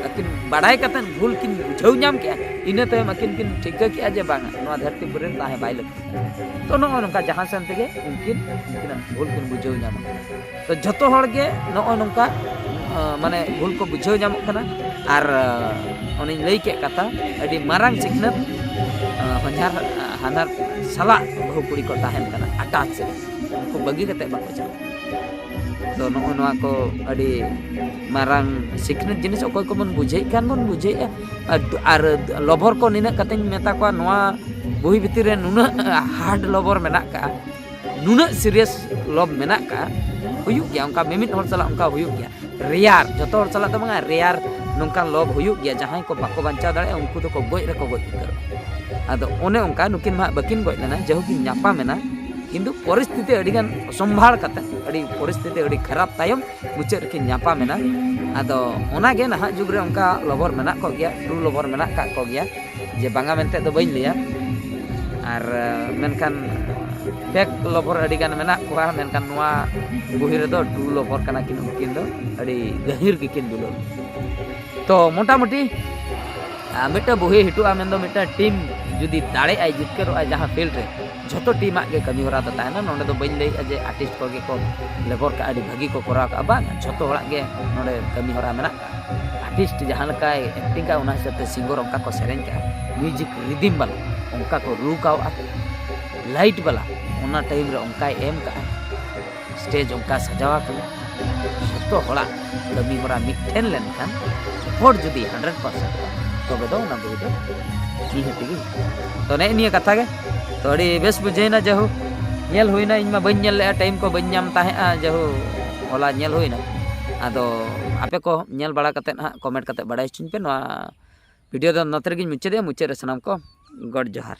ᱟᱹᱠᱤᱱ ᱵᱟᱲᱟᱭ ᱠᱟᱛᱮᱫ ᱵᱷᱩᱞ ᱠᱤᱱ ᱵᱩᱡᱷᱟᱹᱣ ᱧᱟᱢ ᱠᱮᱜᱼᱟ, ᱤᱱᱟᱹ ᱛᱟᱭᱚᱢ ᱟᱹᱠᱤᱱ ᱠᱤᱱ ᱴᱷᱤᱠᱟᱹ ᱠᱮᱜᱼᱟ ᱡᱮ ᱵᱟᱝᱟ, ᱱᱚᱣᱟ ᱫᱷᱟᱹᱨᱛᱤ ᱯᱩᱨᱤ ᱨᱮ ᱛᱟᱦᱮᱸ ᱵᱟᱭ ᱞᱟᱹᱠᱛᱤ ᱠᱟᱱᱟ᱾ ᱛᱚ ᱱᱚᱜᱼᱚ ᱱᱚᱝᱠᱟ ᱡᱟᱦᱟᱸ ᱥᱮᱱ ᱛᱮᱜᱮ ᱩᱱᱠᱤᱱ ᱩᱱᱠᱤᱱᱟᱜ ᱵᱷᱩᱞ ᱠᱤᱱ ᱵᱩᱡᱷᱟᱹᱣ ᱧᱟᱢᱟ᱾ ᱛᱚ ᱡᱷᱚᱛᱚ ᱦᱚᱲ ᱜᱮ ᱱᱚᱜᱼᱚ ᱱᱚᱝᱠᱟ ᱟᱸ, ᱢᱟᱱᱮ ᱵᱷᱩᱞ ᱠᱚ ᱵᱩᱡᱷᱟᱹᱣ ᱧᱟᱢᱚᱜ ᱠᱟᱱᱟ᱾ ᱟᱨ ᱟᱸ, ᱚᱱᱮᱧ ᱞᱟᱹᱭ ᱠᱮᱫ ᱠᱟᱛᱷᱟ, ᱟᱹᱰᱤ ᱢᱟᱨᱟᱝ ᱥᱤᱠᱷᱱᱟᱹᱛ ᱟᱸ, ᱦᱚᱧᱦᱟᱨ ᱟᱸ, ᱦᱟᱱᱦᱟᱨ ᱥᱟᱞᱟᱜ ᱵᱟᱹᱦᱩ ᱠᱩᱲᱤ ᱠᱚ ᱛᱟᱦᱮᱱ ᱠᱟᱱᱟ, ᱟᱴᱟᱪ ᱨᱮ ᱩᱱᱠᱩ ᱵᱟᱹᱜᱤ ᱠᱟᱛᱮ ᱵᱟᱠᱚ ᱪᱟᱞᱟᱜ᱾ ᱛᱚ ᱱᱚᱜᱼᱚ ᱱᱚᱣᱟ ᱠᱚ ᱟᱹᱰᱤ ᱢᱟᱨᱟᱝ ᱥᱤᱠᱷᱱᱟᱹᱛ ᱡᱤᱱᱤᱥ, ᱚᱠᱚᱭ ᱠᱚᱵᱚᱱ ᱵᱩᱡᱷᱟᱹᱣᱮᱫ ᱠᱷᱟᱱ ᱵᱚᱱ ᱵᱩᱡᱷᱟᱹᱣᱮᱫᱼᱟ᱾ ᱟᱨ, ᱟᱨ ᱞᱚᱵᱷᱚᱨ ᱠᱚ ᱱᱤᱱᱟᱹᱜ ᱠᱟᱛᱮᱧ ᱢᱮᱛᱟ ᱠᱚᱣᱟ, ᱱᱚᱣᱟ ᱵᱩᱦᱤ ᱵᱷᱤᱛᱤᱨ ᱨᱮ ᱱᱩᱱᱟᱹᱜ ᱦᱟᱨᱰ ᱞᱚᱵᱷᱚᱨ ᱢᱮᱱᱟᱜ ᱠᱟᱜᱼᱟ, ᱱᱩᱱᱟᱹᱜ ᱥᱤᱨᱤᱭᱟᱥ ᱞᱚᱵᱷ ᱢᱮᱱᱟᱜ ᱠᱟᱜᱼᱟ, ᱦᱩᱭᱩᱜ ᱜᱮᱭᱟ, ᱚᱱᱠᱟ ᱢᱤᱢᱤᱫ ᱦᱚᱲ ᱥᱟᱞᱟᱜ ᱚᱱᱠᱟ ᱦᱩᱭᱩᱜ ᱜᱮᱭᱟ᱾ ᱨᱮᱭᱟᱨ, ᱡᱚᱛᱚ ᱦᱚᱲ ᱥᱟᱞᱟᱜ ᱫᱚ ᱵᱟᱝᱟ, ᱨᱮᱭᱟᱨ ᱱᱚᱝᱠᱟᱱ ᱞᱚᱵᱷ ᱦᱩᱭᱩᱜ ᱜᱮᱭᱟ, ᱡᱟᱦᱟᱸᱭ ᱠᱚ ᱵᱟᱠᱚ ᱵᱟᱧᱪᱟᱣ ᱫᱟᱲᱮᱭᱟᱜᱼᱟ ᱩᱱᱠᱩ ᱫᱚᱠᱚ ᱜᱚᱡ ᱨᱮᱠᱚ ᱜᱚᱡ ᱩᱛᱟᱹᱨᱚᱜᱼᱟ᱾ ᱟᱫᱚ ᱚᱱᱮ ᱚᱱᱠᱟ ᱱᱩᱠᱤᱱ ᱢᱟ ᱦᱟᱸᱜ ᱵᱟᱹᱠᱤᱱ ᱜᱚᱡ ᱞᱮᱱᱟ, ᱡᱟᱹᱦᱩ ᱠᱤᱱ ᱧᱟᱯᱟᱢ ᱮᱱᱟ, ᱠᱤᱱᱛᱩ ᱯᱚᱨᱤᱥᱛᱷᱤᱛᱤ ᱟᱹᱰᱤᱜᱟᱱ ᱚᱥᱚᱢᱵᱷᱟᱲ ᱠᱟᱛᱮ, ᱟᱹᱰᱤ ᱯᱚᱨᱤᱥᱛᱷᱤᱛᱤ ᱟᱹᱰᱤ ᱠᱷᱟᱨᱟᱯ ᱛᱟᱭᱚᱢ ᱢᱩᱪᱟᱹᱫ ᱨᱮᱠᱤᱱ ᱧᱟᱯᱟᱢ ᱮᱱᱟ᱾ ᱟᱫᱚ ᱚᱱᱟᱜᱮ ᱱᱟᱦᱟᱜ ᱡᱩᱜᱽ ᱨᱮ ᱚᱱᱠᱟ ᱞᱚᱵᱷᱚᱨ ᱢᱮᱱᱟᱜ ᱠᱚᱜᱮᱭᱟ, ᱴᱨᱩ ᱞᱚᱵᱷᱚᱨ ᱢᱮᱱᱟᱜ ᱠᱟᱜ ᱠᱚᱜᱮᱭᱟ, ᱡᱮ ᱵᱟᱝᱟ ᱢᱮᱱᱛᱮ ᱫᱚ ᱵᱟᱹᱧ ᱞᱟᱹᱭᱟ᱾ ᱟᱨ ᱢᱮᱱᱠᱷᱟᱱ ᱯᱷᱮᱠ ᱞᱚᱵᱷᱚᱨ ᱟᱹᱰᱤᱜᱟᱱ ᱢᱮᱱᱟᱜ ᱠᱚᱣᱟ, ᱢᱮᱱᱠᱷᱟᱱ ᱱᱚᱣᱟ ᱵᱩᱦᱤ ᱨᱮᱫᱚ ᱴᱨᱩ ᱞᱚᱵᱷᱚᱨ ᱠᱟᱱᱟ ᱠᱤᱱ, ᱩᱱᱠᱤᱱ ᱫᱚ ᱟᱹᱰᱤ ᱜᱟᱹᱦᱤᱨ ᱜᱮᱠᱤᱱ ᱫᱩᱞᱟᱹᱲ᱾ ᱛᱚ ᱢᱚᱴᱟᱢᱩᱴᱤ ᱟᱨ ᱢᱤᱫᱴᱟᱝ ᱵᱩᱦᱤ ᱦᱤᱴᱩᱜᱼᱟ ᱢᱮᱱᱫᱚ ᱢᱤᱫᱴᱟᱝ ᱴᱤᱢ ᱡᱩᱫᱤ ᱫᱟᱲᱮᱜᱼᱟᱭ, ᱡᱤᱛᱠᱟᱹᱨᱚᱜᱼᱟᱭ ᱡᱟᱦᱟᱸ ᱯᱷᱤᱞᱰ ᱨᱮ, ᱡᱷᱚᱛᱚ ᱴᱤᱢᱟᱜ ᱜᱮ ᱠᱟᱹᱢᱤ ᱦᱚᱨᱟ ᱫᱚ ᱛᱟᱦᱮᱱᱟ᱾ ᱱᱚᱸᱰᱮ ᱫᱚ ᱵᱟᱹᱧ ᱞᱟᱹᱭᱮᱫᱼᱟ ᱡᱮ ᱟᱨᱴᱤᱥᱴ ᱠᱚᱜᱮ ᱠᱚ ᱞᱮᱵᱚᱨ ᱠᱟᱜᱼᱟ, ᱟᱹᱰᱤ ᱵᱷᱟᱹᱜᱤ ᱠᱚ ᱠᱚᱨᱟᱣ ᱠᱟᱜᱼᱟ, ᱵᱟᱝ, ᱡᱷᱚᱛᱚ ᱦᱚᱲᱟᱜ ᱜᱮ ᱱᱚᱸᱰᱮ ᱠᱟᱹᱢᱤ ᱦᱚᱨᱟ ᱢᱮᱱᱟᱜ ᱠᱟᱜᱼᱟ᱾ ᱟᱨᱴᱤᱥᱴ ᱡᱟᱦᱟᱸ ᱞᱮᱠᱟᱭ ᱮᱠᱴᱤᱝ ᱠᱟᱜᱼᱟ, ᱚᱱᱟ ᱦᱤᱥᱟᱹᱵ ᱛᱮ ᱥᱤᱝᱜᱚᱨ ᱚᱱᱠᱟ ᱠᱚ ᱥᱮᱨᱮᱧ ᱠᱟᱜᱼᱟ, ᱢᱤᱣᱡᱤᱠ ᱨᱤᱫᱤᱢ ᱵᱟᱞᱟ ᱚᱱᱠᱟ ᱠᱚ ᱨᱩ ᱠᱟᱣᱜᱼᱟ, ᱞᱟᱭᱤᱴ ᱵᱟᱞᱟ ᱚᱱᱟ ᱴᱟᱭᱤᱢ ᱨᱮ ᱚᱱᱠᱟᱭ ᱮᱢ ᱠᱟᱜᱼᱟ, ᱥᱴᱮᱡᱽ ᱚᱱᱠᱟ ᱥᱟᱡᱟᱣ ᱟᱠᱟᱱᱟ, ᱡᱷᱚᱛᱚ ᱦᱚᱲᱟᱜ ᱠᱟᱹᱢᱤ ᱦᱚᱨᱟ ᱢᱤᱫ ᱴᱷᱮᱱ ᱞᱮᱱᱠᱷᱟᱱ, ᱥᱟᱯᱳᱨᱴ ᱡᱩᱫᱤ ᱦᱟᱱᱰᱨᱮᱰ ᱯᱟᱨᱥᱮᱱᱴ, ᱛᱚᱵᱮ ᱫᱚ ᱚᱱᱟ ᱵᱩᱦᱤ ᱫᱚ ᱱᱤᱦᱟᱹᱛ ᱜᱮ ᱦᱩᱭᱩᱜᱼᱟ᱾ ᱛᱚ ᱱᱮᱜᱼᱮ ᱱᱤᱭᱟᱹ ᱠᱟᱛᱷᱟ ᱜᱮ᱾ ᱛᱚ ᱟᱹᱰᱤ ᱵᱮᱥ ᱵᱩᱡᱷᱟᱹᱣᱮᱱᱟ, ᱡᱟᱦᱳ ᱧᱮᱞ ᱦᱩᱭᱱᱟ, ᱤᱧ ᱢᱟ ᱵᱟᱹᱧ ᱧᱮᱞ ᱞᱮᱜᱼᱟ, ᱴᱟᱭᱤᱢ ᱠᱚ ᱵᱟᱹᱧ ᱧᱟᱢ ᱛᱟᱦᱮᱸᱜᱼᱟ, ᱡᱟᱦᱳ ᱦᱚᱞᱟ ᱧᱮᱞ ᱦᱩᱭᱱᱟ᱾ ᱟᱫᱚ ᱟᱯᱮ ᱠᱚ ᱧᱮᱞ ᱵᱟᱲᱟ ᱠᱟᱛᱮᱫ ᱦᱟᱸᱜ ᱠᱚᱢᱮᱱᱴ ᱠᱟᱛᱮᱫ ᱵᱟᱲᱟᱭ ᱦᱚᱪᱚᱧ ᱯᱮ᱾ ᱱᱚᱣᱟ ᱵᱷᱤᱰᱤᱭᱳ ᱫᱚ ᱱᱚᱛᱮ ᱨᱮᱜᱮᱧ ᱢᱩᱪᱟᱹᱫᱮᱜᱼᱟ᱾ ᱢᱩᱪᱟᱹᱫ ᱨᱮ ᱥᱟᱱᱟᱢ ᱠᱚ ᱜᱚᱰ ᱡᱚᱦᱟᱨ᱾